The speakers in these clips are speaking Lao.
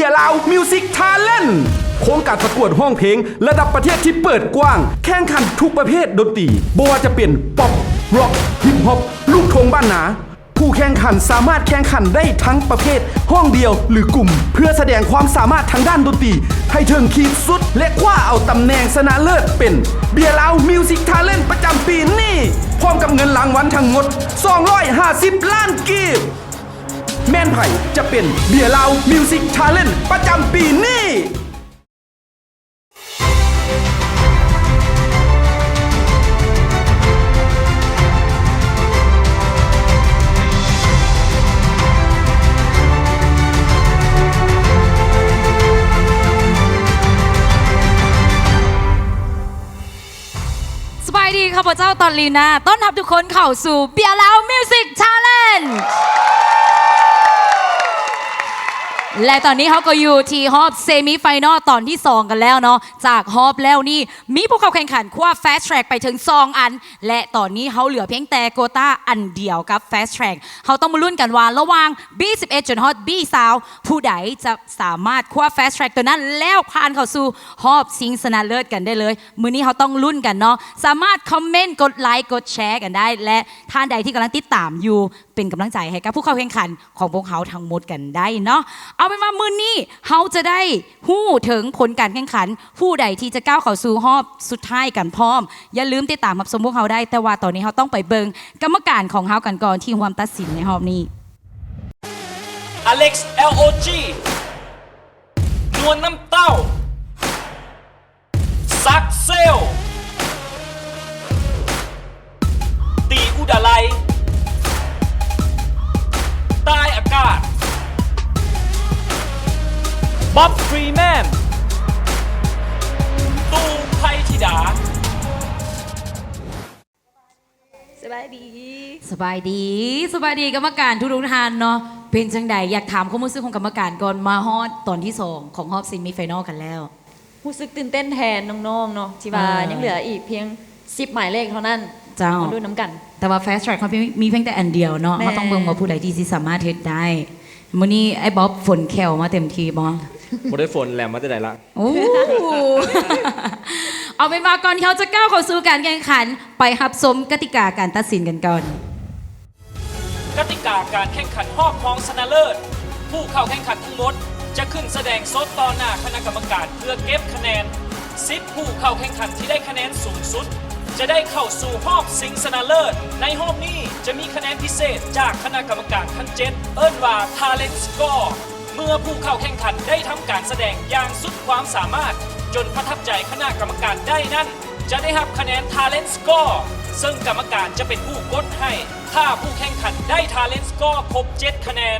Beer Lao Music Talent ໂຄງການປະກວດຮ້ອງເພງລະດັບປະເທດທີ່ເປີດກວ້າງ, ແຂ່ງຂັນທຸກປະເພດດົນຕີ, ບໍ່ວ່າຈະເປັນ Pop, Rock, Hip Hop, ລູກທົ່ງບ້ານນາ. ຜູ້ແຂ່ງຂັນສາມາດແຂ່ງຂັນໄດ້ທັງປະເພດຮ້ອງດຽວ ຫຼື ກຸ່ມ ເພື່ອສະແດງຄວາມສາມາດທາງດ້ານດົນຕີໃຫ້ເຖິງຂີດສຸດ ແລະ ຄວ້າເອົາຕຳແໜ່ງຊະນະເລີດເປັນ Beer Lao Music Talent ປະຈຳປີນີ້ ພ້ອມກັບເງິນລາງວັນທັງໝົດ ສອງຮ້ອຍຫ້າສິບລ້ານກີບ. ແມ່ນໃຜຈະເປັນ Beer Lao Music Talent ປະຈຳປີນີ້? ສະບາຍດີ ຂ້າພະເຈົ້າ ຕອນລີນາ ຕ້ອນຮັບທຸກຄົນເຂົ້າສູ່ Beer Lao Music Talent ແລະ ຕອນນີ້ເຮົາກໍຢູ່ທີ່ຮອບເຊມີໄຟນອລຕອນທີສອງກັນແລ້ວເນາະ. ຈາກຮອບແລ້ວນີ້ ມີຜູ້ເຂົ້າແຂ່ງຂັນຄວ້າ Fast Track ໄປເຖິງສອງອັນ ແລະ ຕອນນີ້ເຮົາເຫຼືອພຽງແຕ່ໂກຕ້າອັນດຽວກັບ Fast Track. ເຮົາຕ້ອງມາລຸ້ນກັນວ່າ ລະຫວ່າງ ບີສິບເອັດ ຈົນຮອດ ບີຊາວ ຜູ້ໃດຈະສາມາດຄວ້າ Fast Track ຕົວນັ້ນ ແລ້ວຜ່ານເຂົ້າສູ່ຮອບຊິງຊະນະເລີດກັນໄດ້ເລີຍ. ມື້ນີ້ເຮົາຕ້ອງລຸ້ນກັນເນາະ. ສາມາດຄອມເມັນ ກົດໄລ ກົດແຊກັນໄດ້ ແລະ ທ່ານໃດທີ່ກຳລັງຕິດຕາມຢູ່ ເປັນກຳລັງໃຈໃຫ້ກັບຜູ້ເຂົ້າແຂ່ງຂັນຂອງພວກເຮົາທັງໝົດກັນໄດ້ເນາະ. ເອົາເປັນວ່າມື້ນີ້ເຮົາຈະໄດ້ຮູ້ເຖິງຜົນການແຂ່ງຂັນ ຜູ້ໃດທີ່ຈະກ້າວເຂົ້າສູ່ຮອບສຸດທ້າຍກັນພ້ອມ. ຢ່າລືມຕິດຕາມຮັບຊົມພວກເຮົາໄດ້, ແຕ່ວ່າຕອນນີ້ເຮົາຕ້ອງໄປເບິ່ງກຳມະການຂອງເຮົາກັນກ່ອນທີ່ຮ່ວມຕັດສິນໃນຮອບນີ້. ອາເລັກ ແອລ ໂອ ຈີ ນວນນ້ຳເຕົ້າ ຊັກເຊວ ຕີອຸດາໄລ ຕາຍອາກາດ ບັອບ ຟຣີແມນ ຕູໄພທິດາ. ສະບາຍດີ ສະບາຍດີ ສະບາຍດີກຳມະການທຸກໆທ່ານເນາະ. ເປັນຈັ່ງໃດ? ຢາກຖາມຄວາມຮູ້ສຶກຂອງກຳມະການກ່ອນ ມາຮອດຕອນທີສອງຂອງຮອບເຊມີໄຟນອລກັນແລ້ວ. ຮູ້ສຶກຕື່ນເຕັ້ນແທນນ້ອງໆເນາະ ທີ່ວ່າ ເອີ ຍັງເຫຼືອອີກພຽງສິບໝາຍເລກເທົ່ານັ້ນ. ເຈົ້າ ມາລຸ້ນນຳກັນ. ແຕ່ວ່າ Fast Track ເຮົາມີພຽງແຕ່ອັນດຽວເນາະ. ແມ່ນ. ເຮົາຕ້ອງເບິ່ງວ່າຜູ້ໃດທີ່ຊິສາມາດເຮັດໄດ້. ມື້ນີ້ອ້າຍບັອບຝົນແຂ້ວມາເຕັມທີ່ບໍ່? ບໍ່ໄດ້ຝົນ ແຫຼມມາແຕ່ໃດລະ? ໂອ້ ເອົາເປັນວ່າກ່ອນທີ່ເຮົາຈະກ້າວເຂົ້າສູ່ການແຂ່ງຂັນ ໄປຮັບຊົມກະຕິກາການຕັດສິນກັນກ່ອນ. ກະຕິກາການແຂ່ງຂັນຮອບຮອງຊະນະເລີດ. ຜູ້ເຂົ້າແຂ່ງຂັນທັງໝົດຈະຂຶ້ນສະແດງສົດຕໍ່ໜ້າຄະນະກຳມະການເພື່ອເກັບຄະແນນ. ສິບຜູ້ເຂົ້າແຂ່ງຂັນທີ່ໄດ້ຄະແນນສູງສຸດ ຈະໄດ້ເຂົ້າສູ່ຮອບຊິງຊະນະເລີດ. ໃນຮອບນີ້ຈະມີຄະແນນພິເສດຈາກຄະນະກຳມະການທັງເຈັດ ເອີ້ນວ່າ Talent Score. ເມື່ອຜູ້ເຂົ້າແຂ່ງຂັນໄດ້ທຳການສະແດງຢ່າງສຸດຄວາມສາມາດ ຈົນປະທັບໃຈຄະນະກຳມະການໄດ້ນັ້ນ ຈະໄດ້ຮັບຄະແນນ Talent Score ເຊິ່ງກຳມະການຈະເປັນຜູ້ກົດໃຫ້. ຖ້າຜູ້ແຂ່ງຂັນໄດ້ Talent Score ຄົບເຈັດຄະແນນ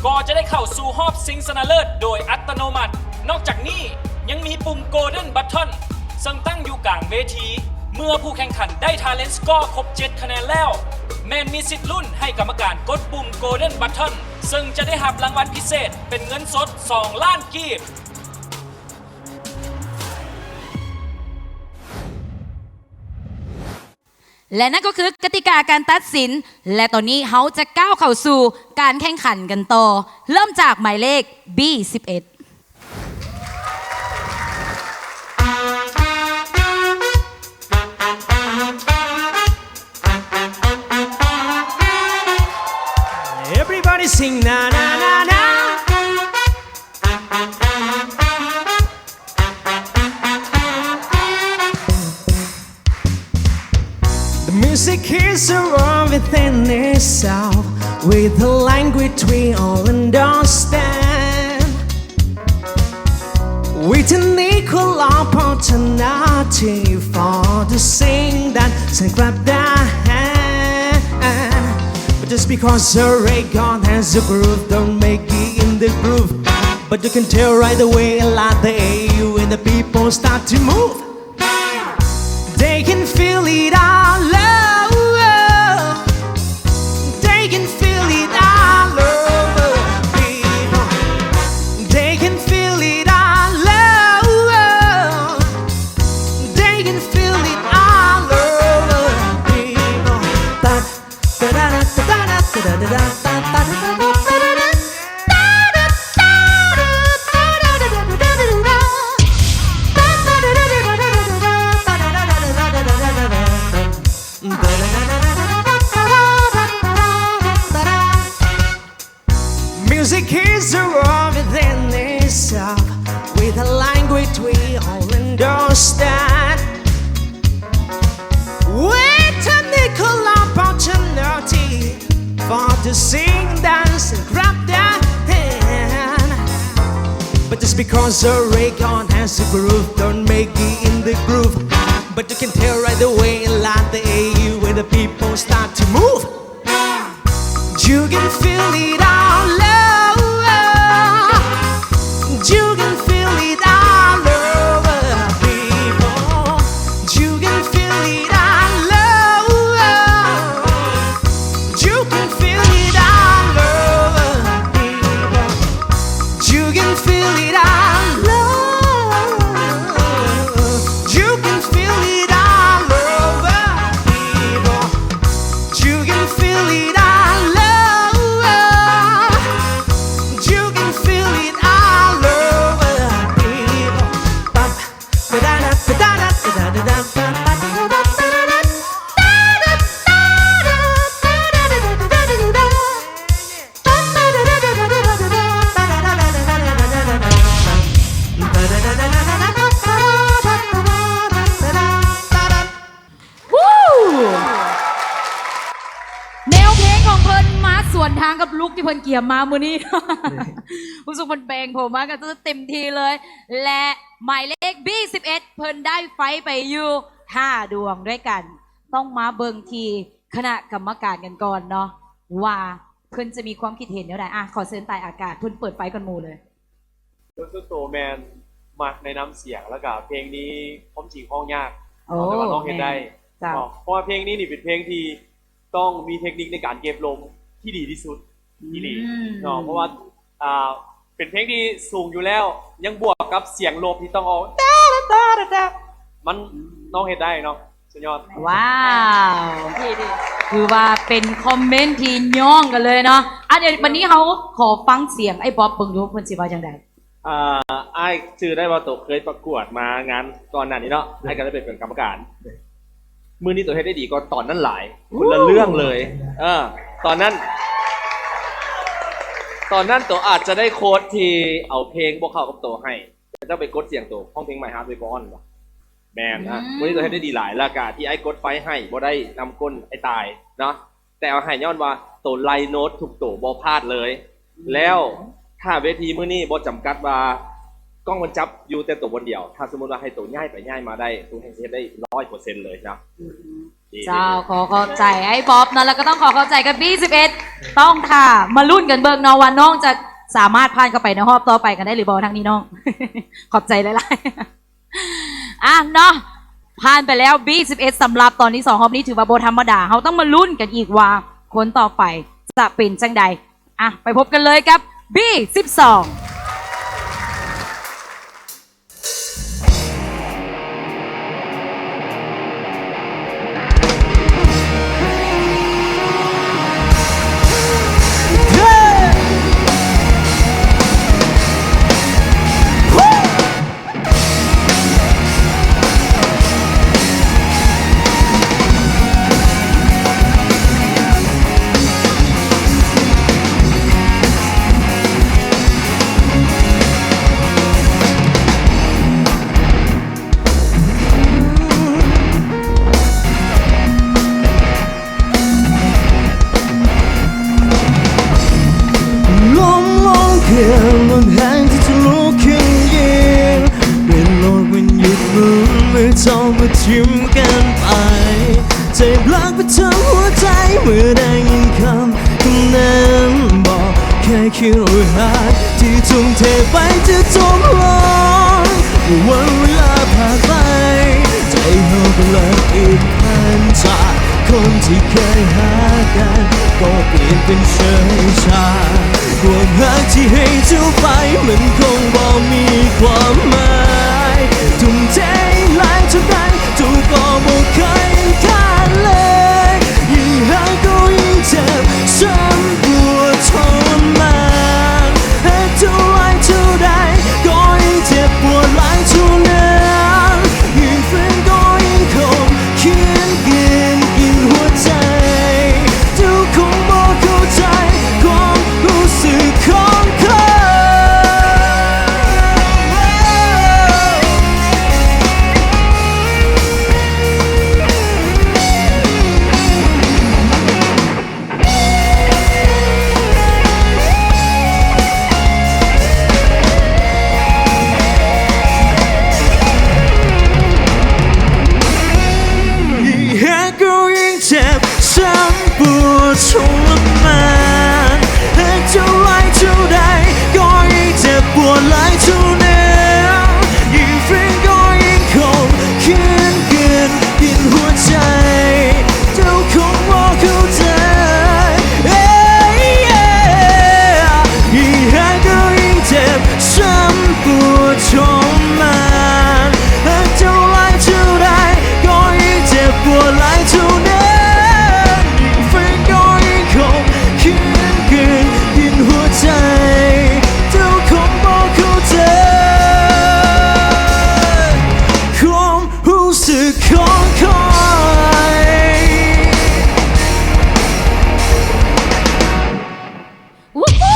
ກໍຈະໄດ້ເຂົ້າສູ່ຮອບຊິງຊະນະເລີດໂດຍອັດຕະໂນມັດ. ນອກຈາກນີ້ຍັງມີປຸ່ມ Golden Button ເຊິ່ງຕັ້ງຢູ່ກາງເວທີ. ເມື່ອຜູ້ແຂ່ງຂັນໄດ້ Talent Score ຄົບເຈັດຄະແນນແລ້ວ ແມ່ນມີສິດລຸ້ນໃຫ້ກຳມະການກົດປຸ່ມ Golden Button ເຊິ່ງຈະໄດ້ຮັບລາງວັນພິເສດເປັນເງິນສົດສອງລ້ານກີບ. ແລະ ນັ້ນກໍຄືກະຕິກາການຕັດສິນ ແລະ ຕອນນີ້ເຮົາຈະກ້າວເຂົ້າສູ່ການແຂ່ງຂັນກັນຕໍ່. ເລີ່ມຈາກໝາຍເລກ ບີສິບເອັດ. Everybody sing na na na na. The music is a world within itself, with a language we all understand, with an equal opportunity for the sing, dance and clap their hand. But just because a reggae has a groove, don't make it in the groove. But you can tell right away, like the A U, when the people start to move. They can feel it all over. They can feel it all over, people. They can feel it all over. They can feel it all over, people. Sing, dance and clap their hand. But just because a Raycon has a groove, don't make it in the groove. But you can tell right away, like the A U, when the people start to move. You can feel it all over. You can feel it all over, people. You can feel it all over. You can feel it all over, people. You can feel it all over. You can feel it all over, people. You can feel it all over. You can feel it all over, people. Bum. ແນວເພງຂອງເພິ່ນມາສວນທາງກັບລຸກທີ່ເພິ່ນກຽມມາມື້ນີ້ ຮູ້ສຶກເພິ່ນແບ່ງໂຜມາກັນເຕັມທີ່ເລີຍ ແລະ ໝາຍເລກ ບີ ສິບເອັດ ເພິ່ນໄດ້ໄຟໄປຢູ່ຫ້າດວງດ້ວຍກັນ. ຕ້ອງມາເບິ່ງທີ່ຄະນະກຳມະການກັນກ່ອນເນາະ ວ່າເພິ່ນຈະມີຄວາມຄິດເຫັນແນວໃດ. ອາ ຂໍເຊີນຕ່າຍອາກາດ ເພິ່ນເປີດໄຟກ່ອນໝູ່ເລີຍ. ໂດຍສ່ວນໂຕແມ່ນມັກໃນນ້ຳສຽງ ແລ້ວກະເພງນີ້ຄວາມຈິງຮ້ອງຍາກ ໂອ້ ແຕ່ວ່າຮ້ອງເຮັດໄດ້ ເຈົ້າ ເນາະ ເພາະວ່າເພງນີ້ນີ້ເປັນເພງທີ່ຕ້ອງມີເທັກນິກໃນການເກັບລົມທີ່ດີທີ່ສຸດອີ່ຫຼີ ອືມ ເນາະ ເພາະວ່າ ອ່າ ເປັນເພງທີ່ສູງຢູ່ແລ້ວ ຍັງບວກກັບສຽງລົບທີ່ຕ້ອງອອກ ມັນ ນ້ອງເຮັດໄດ້ເນາະ. ສຸດຍອດ ວ້າວ ດີໆ ຖືວ່າເປັນຄອມເມັນທີ່ຍ້ອງກັນເລີຍເນາະ. ອາ ດຽວບັດນີ້ເຮົາຂໍຟັງສຽງອ້າຍບອບເບິ່ງດູ ເພິ່ນຊິວ່າຈັ່ງໃດ. ອ່າ ອ້າຍຈື່ໄດ້ວ່າໂຕເຄີຍປະກວດມາງານກ່ອນໜ້ານີ້ເນາະ ອ້າຍກໍໄດ້ໄປເປັນກຳມະການ. ມື້ນີ້ໂຕເຮັດໄດ້ດີກວ່າຕອນນັ້ນຫຼາຍ ຄົນລະເລື່ອງເລີຍ. ເອີ ຕອນນັ້ນ ຕອນນັ້ນໂຕອາດຈະໄດ້ໂຄດທີ່ເອົາເພງບໍ່ເຂົ້າກັບໂຕໃຫ້ ເຈົ້າໄປກົດສຽງໂຕຮ້ອງເພງໃໝ່ Heartbreak Go On ບໍ່? ແມ່ນ ອືມ ມື້ນີ້ໂຕເຮັດໄດ້ດີຫຼາຍ ແລ້ວກະທີ່ອ້າຍກົດໄຟໃຫ້ບໍ່ໄດ້ນຳກົ້ນອ້າຍຕາຍເນາະ ແຕ່ເອົາໃຫ້ຍ້ອນວ່າໂຕໄລ່ໂນ້ດທຸກໂຕບໍ່ພາດເລີຍ. ອືມ ແລ້ວຖ້າເວທີມື້ນີ້ບໍ່ຈຳກັດວ່າກ້ອງມັນຈັບຢູ່ແຕ່ໂຕຄົນດຽວ ຖ້າສົມມຸດວ່າໃຫ້ໂຕຍ້າຍໄປຍ້າຍມາໄດ້ ໂຕແຮ່ງຊິເຮັດໄດ້ຮ້ອຍເປີເຊັນເລີຍເນາະ. ອືມ ເຈົ້າ ຂໍຂອບໃຈອ້າຍບອບເນາະ ແລ້ວກໍຕ້ອງຂໍຂອບໃຈກັບ ບີ ສິບເອັດ ຕ້ອງຖ້າມາລຸ້ນກັນເບິ່ງເນາະ ວ່ານ້ອງຈະສາມາດຜ່ານເຂົ້າໄປໃນຮອບຕໍ່ໄປກັນໄດ້ຫຼືບໍ່. ທາງນີ້ນ້ອງ ຂອບໃຈຫຼາຍໆ. ອ່ະເນາະ ຜ່ານໄປແລ້ວ ບີ ສິບເອັດ ສຳລັບຕອນທີສອງຮອບນີ້ຖືວ່າບໍ່ທຳມະດາ. ເຮົາຕ້ອງມາລຸ້ນກັນອີກວ່າຄົນຕໍ່ໄປຈະເປັນຈັ່ງໃດ. ອ່ະ ໄປພົບກັນເລີຍກັບ ບີ ສິບສອງ. ทรมาน หากเท่าไรเท่าใด ก็ยิ่งเจ็บปวดหลายเท่านั้น ยิ่งฝืนก็ยิ่งขมขื่น กินหัวใจ เจ้าคงพอเข้าใจ ยิ่งหายก็ยิ่งเจ็บ ช้ำปวดทรมาน หากเท่าไรเท่าใด ก็ยิ่งเจ็บปวดหลายเท่านั้น ยิ่งฝืนก็ยิ่งขมขื่น กินหัวใจ เจ้าคงพอเข้าใจ ความรู้สึกของข้อย Woohoo!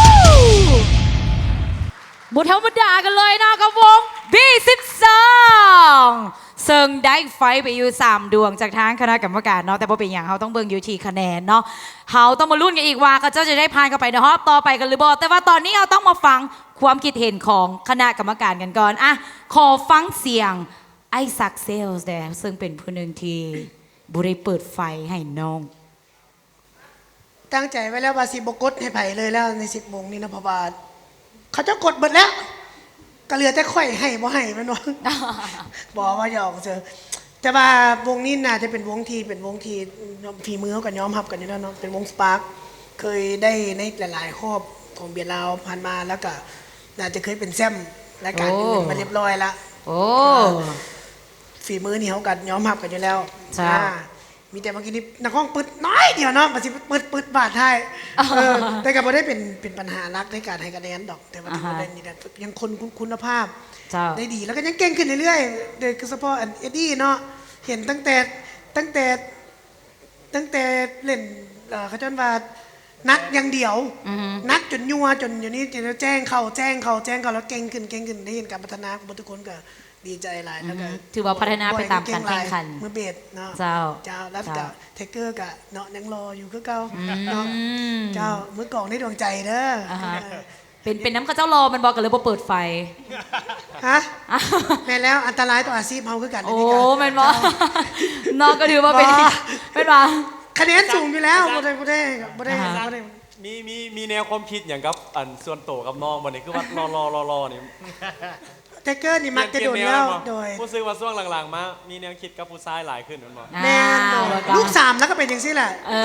ບໍ່ທຳມະດາກັນເລີຍເນາະ ກັບວົງ ບີສິບສອງ ເຊິ່ງໄດ້ໄຟໄປຢູ່ສາມດວງຈາກທາງຄະນະກຳມະການເນາະ ແຕ່ບໍ່ເປັນຫຍັງ ເຮົາຕ້ອງເບິ່ງຢູ່ທີ່ຄະແນນເນາະ ເຮົາຕ້ອງມາລຸ້ນກັນອີກວ່າ ເຂົາເຈົ້າຈະໄດ້ຜ່ານເຂົ້າໄປໃນຮອບຕໍ່ໄປກັນຫຼືບໍ່ ແຕ່ວ່າຕອນນີ້ເຮົາຕ້ອງມາຟັງຄວາມຄິດເຫັນຂອງຄະນະກຳມະການກັນກ່ອນ ອ່ະ ຂໍຟັງສຽງອ້າຍສັກເຊວແດ່ ເຊິ່ງເປັນຜູ້ໜຶ່ງທີ່ບໍ່ໄດ້ເປີດໄຟໃຫ້ນ້ອງ. ຕັ້ງໃຈໄວ້ແລ້ວວ່າຊິບໍ່ກົດໃຫ້ໃຜເລີຍແລ້ວໃນສິບໂມງນີ້ເນາະ ເພາະວ່າເຂົາເຈົ້າກົດເບິດແລ້ວ ກໍເຫຼືອແຕ່ຂ້ອຍໃຫ້ບໍ່ໃຫ້ແມ່ນບໍ່? ບໍ່ ວ່າຫຍອກເຊີ ແຕ່ວ່າວົງນີ້ໜ້າຈະເປັນວົງທີ່ ເປັນວົງທີ່ ຝີມືເຮົາກໍຍອມຮັບກັນຢູ່ແລ້ວເນາະ ເປັນວົງສະປາກ ເຄີຍໄດ້ໃນຫຼາຍໆຮອບຂອງເບຍລາວຜ່ານມາ ແລ້ວກໍໜ້າຈະເຄີຍເປັນແຊ້ມລາຍການອື່ນມາຮຽບຮ້ອຍລະ ໂອ້ ຝີມືນີ້ເຮົາກໍຍອມຮັບກັນຢູ່ແລ້ວ ເຈົ້າ ມີແຕ່ວ່າກີ້ນີ້ນັກຮ້ອງປຶດໜ້ອຍດຽວເນາະ ມັນຊິປຶດໆບາດທ້າຍ ເອີ ແຕ່ກໍບໍ່ໄດ້ເປັນ ເປັນບັນຫາຫຼັກໃນການໃຫ້ຄະແນນດອກ ແຕ່ວ່າຖືວ່າໄດ້ນີ້ແຫຼະ ຍັງຄົງຄຸນນະພາບ ເຈົ້າ ໄດ້ດີ ແລ້ວກໍຍັງເກັ່ງຂຶ້ນເລື້ອຍໆ ໂດຍສະເພາະອັນເອັດດີ້ເນາະ ເຫັນຕັ້ງແຕ່ ຕັ້ງແຕ່ ຕັ້ງແຕ່ເລ່ນ ເອີ ເຂົາເອີ້ນວ່າໜັກຢ່າງດຽວ ໜັກຈົນຍົວ ຈົນດຽວນີ້ແຈ້ງເຂົ້າ ແຈ້ງເຂົ້າ ແຈ້ງເຂົ້າ ແລ້ວເກັ່ງຂຶ້ນ ເກັ່ງຂຶ້ນ ໄດ້ເຫັນການພັດທະນາຂອງເບິດທຸກຄົນກໍ ດີໃຈຫຼາຍ ແລ້ວກໍຖືວ່າພັດທະນາໄປຕາມການແຂ່ງຂັນ ມືເບດເນາະ ເຈົ້າ ເຈົ້າ ແລ້ວກໍແທັກເກີກໍເນາະ ຍັງຫຼໍ່ຢູ່ຄືເກົ່າເນາະ ເຈົ້າ ມືກອງໃນດວງໃຈເດີ ເປັນ ເປັນນຳເຂົາເຈົ້າຫຼໍ່ແມ່ນບໍ່ ກໍເລີຍບໍ່ເປີດໄຟ ຮະ ແມ່ນແລ້ວ ອັນຕະລາຍຕໍ່ອາຊີບເຮົາຄືກັນ ໂອ້ ແມ່ນບໍ່ ເນາະ ກໍຖືວ່າເປັນ ແມ່ນບໍ່ ຄະແນນສູງຢູ່ແລ້ວ ບໍ່ໄດ້ ບໍ່ໄດ້ ບໍ່ໄດ້ ບໍ່ໄດ້ ມີ ມີ ມີແນວຄວາມຄິດຫຍັງກັບ ອັນ ສ່ວນໂຕກັບນ້ອງບໍ່ນີ້ ຄືວ່າຫຼໍ່ໆໆນີ້ ແທັກເກີນີ້ມັກແຕ່ດົນແລ້ວ ໂດຍ ຮູ້ສຶກວ່າຊ່ວງຫຼັງໆມາມີແນວຄິດກັບຜູ້ຊາຍຫຼາຍຂຶ້ນແມ່ນບໍ່? ແມ່ນ ລູກສາມແລ້ວກໍເປັນຈັ່ງຊີ້ແຫຼະ ເອີ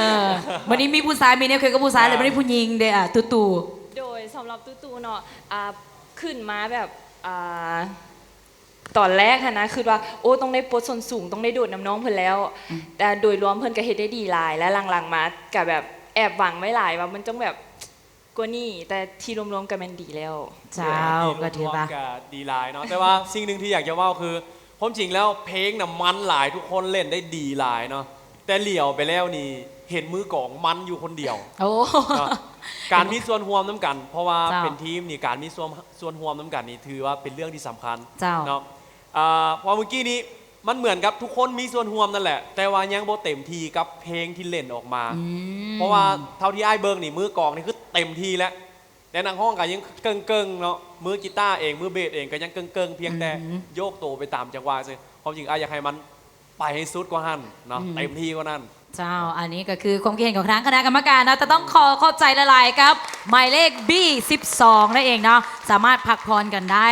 ບັດນີ້ມີຜູ້ຊາຍ ມີແນວຄິດກັບຜູ້ຊາຍ ແລ້ວບັດນີ້ຜູ້ຍິງເດ້ ອາ ຕູ້ໆ ໂດຍ ສຳລັບຕູ້ໆເນາະ ອາ ຂຶ້ນມາແບບ ອາ ຕອນແລກຫັ້ນນະ ຄິດວ່າ ໂອ້ ຕ້ອງໄດ້ປົດສົ້ນສູງ ຕ້ອງໄດ້ໂດດນຳນ້ອງເພິ່ນແລ້ວ ແຕ່ໂດຍລວມເພິ່ນກໍເຮັດໄດ້ດີຫຼາຍ ແລະ ຫຼັງໆມາກໍແບບແອບຫວັງໄວ້ຫຼາຍວ່າມັນຕ້ອງແບບ ກວ່ານີ້ ແຕ່ທີ່ລວມໆກໍແມ່ນດີແລ້ວ ເຈົ້າ ກໍຖືວ່າ ກໍດີຫຼາຍເນາະ ແຕ່ວ່າສິ່ງໜຶ່ງທີ່ຢາກຈະເວົ້າຄື ຄວາມຈິງແລ້ວເພງນະມັນຫຼາຍ ທຸກຄົນເລ່ນໄດ້ດີຫຼາຍເນາະ ແຕ່ຫຼຽວໄປແລ້ວນີ້ເຫັນມືກອງມັນຢູ່ຄົນດຽວ ໂອ້ ເນາະ ການມີສ່ວນຮ່ວມນຳກັນ ເພາະວ່າເປັນທີມນີ້ ການມີສ່ວນ ສ່ວນຮ່ວມນຳກັນນີ້ ຖືວ່າເປັນເລື່ອງທີ່ສຳຄັນ ເຈົ້າ ເນາະ ອາ ເພາະວ່າມື້ກີ້ນີ້ ມັນເໝືອນກັບທຸກຄົນມີສ່ວນຮ່ວມນັ້ນແຫຼະ ແຕ່ວ່າຍັງບໍ່ເຕັມທີ່ກັບເພງທີ່ເຫຼັ້ນອອກມາ ເພາະວ່າເທົ່າທີ່ອ້າຍເບິ່ງນີ້ ມືກອງນີ້ຄືເຕັມທີ່ແລ້ວ ແຕ່ນັກຮ້ອງກໍຍັງເກິ່ງໆເນາະ ມືກີຕາເອງ ມືເບດເອງກໍຍັງເກິ່ງໆ ພຽງແຕ່ໂຍກໂຕໄປຕາມຈັງຫວະຊື່ ຄວາມຈິງອ້າຍຢາກໃຫ້ມັນໄປໃຫ້ສຸດກວ່າຫັ້ນເນາະ ເຕັມທີ່ກວ່ານັ້ນ. ເຈົ້າ ອັນນີ້ກໍຄືຄວາມຄິດເຫັນຂອງທາງຄະນະກຳມະການເນາະ ແຕ່ຕ້ອງຂໍຂອບໃຈຫຼາຍໆກັບໝາຍເລກ ບີສິບສອງ ນັ້ນເອງເນາະ ສາມາດພັກຜ່ອນກັນໄດ້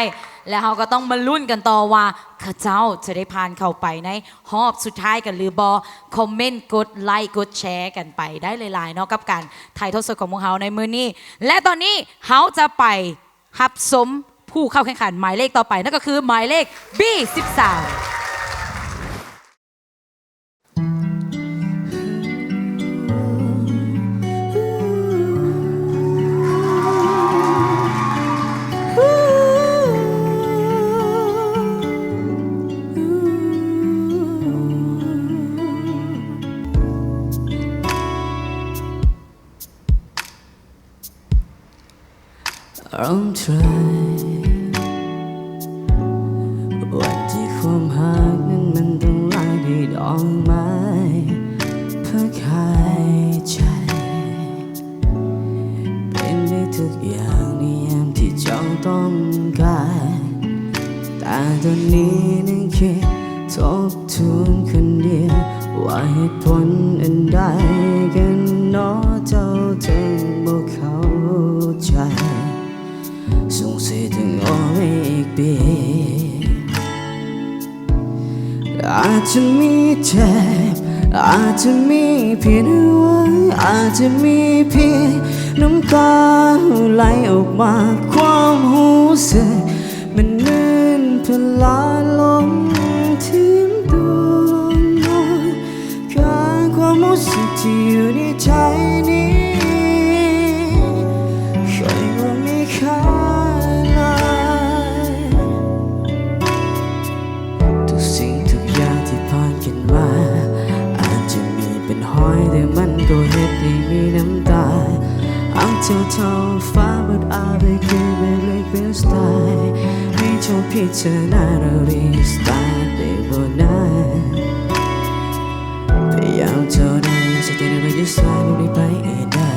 ແລະ ເຮົາກໍຕ້ອງມາລຸ້ນກັນຕໍ່ວ່າ ເຂົາເຈົ້າຈະໄດ້ຜ່ານເຂົ້າໄປໃນຮອບສຸດທ້າຍກັນຫຼືບໍ່? ຄອມເມັນ ກົດໄລ ກົດແຊກັນໄປໄດ້ຫຼາຍໆເນາະ ກັບການຖ່າຍທອດສົດຂອງພວກເຮົາໃນມື້ນີ້ ແລະ ຕອນນີ້ເຮົາຈະໄປຮັບຊົມຜູ້ເຂົ້າແຂ່ງຂັນໝາຍເລກຕໍ່ໄປ ນັ້ນກໍຄືໝາຍເລກ ບີສິບສາມ. I'll try ວັນທີ່ຄວາມຮັກນັ້ນມັນຕ້ອງຫຼາຍດ້ວຍດອກໄມ້ເພື່ອຂາຍໃຈ ເປັນໄດ້ທຸກຢ່າງໃນຍາມທີ່ເຈົ້າຕ້ອງການ ແຕ່ຕອນນີ້ນັ່ງຄິດທົບທວນຄົນດຽວ ວ່າເຫດຜົນອັນໃດກັນໜໍ ຈະອອກໄປອີກປີ ອາດຈະມີເຈັບ ອາດຈະມີຜິດຫວັງ ອາດຈະມີພຽງນ້ຳຕາໄຫຼອອກມາ ຄວາມຮູ້ສຶກ ມັນເໝືອນເວລາລົງຖິ້ມຕົວນ້ອຍ ການຄວາມຮູ້ສຶກທີ່ຢູ່ໃນໃຈນີ້ ຂ້ອຍບໍ່ມີຄ່າຫຼາຍ. ທຸກສິ່ງທຸກຢ່າງທີ່ຜ່ານກັນມາ ອາດຈະມີເປັນຮອຍ ແຕ່ມັນກໍເຮັດໃຫ້ມີນ້ຳຕາ. ຫາກເຈົ້າເທົ່າຟ້າ but I will give it like this time. ໃຫ້ເຈົ້າພິຈາລະນາ and restart ໄດ້ບໍ່ນານ? ພະຍາຍາມເທົ່າໃດ so can you just try to be by and I.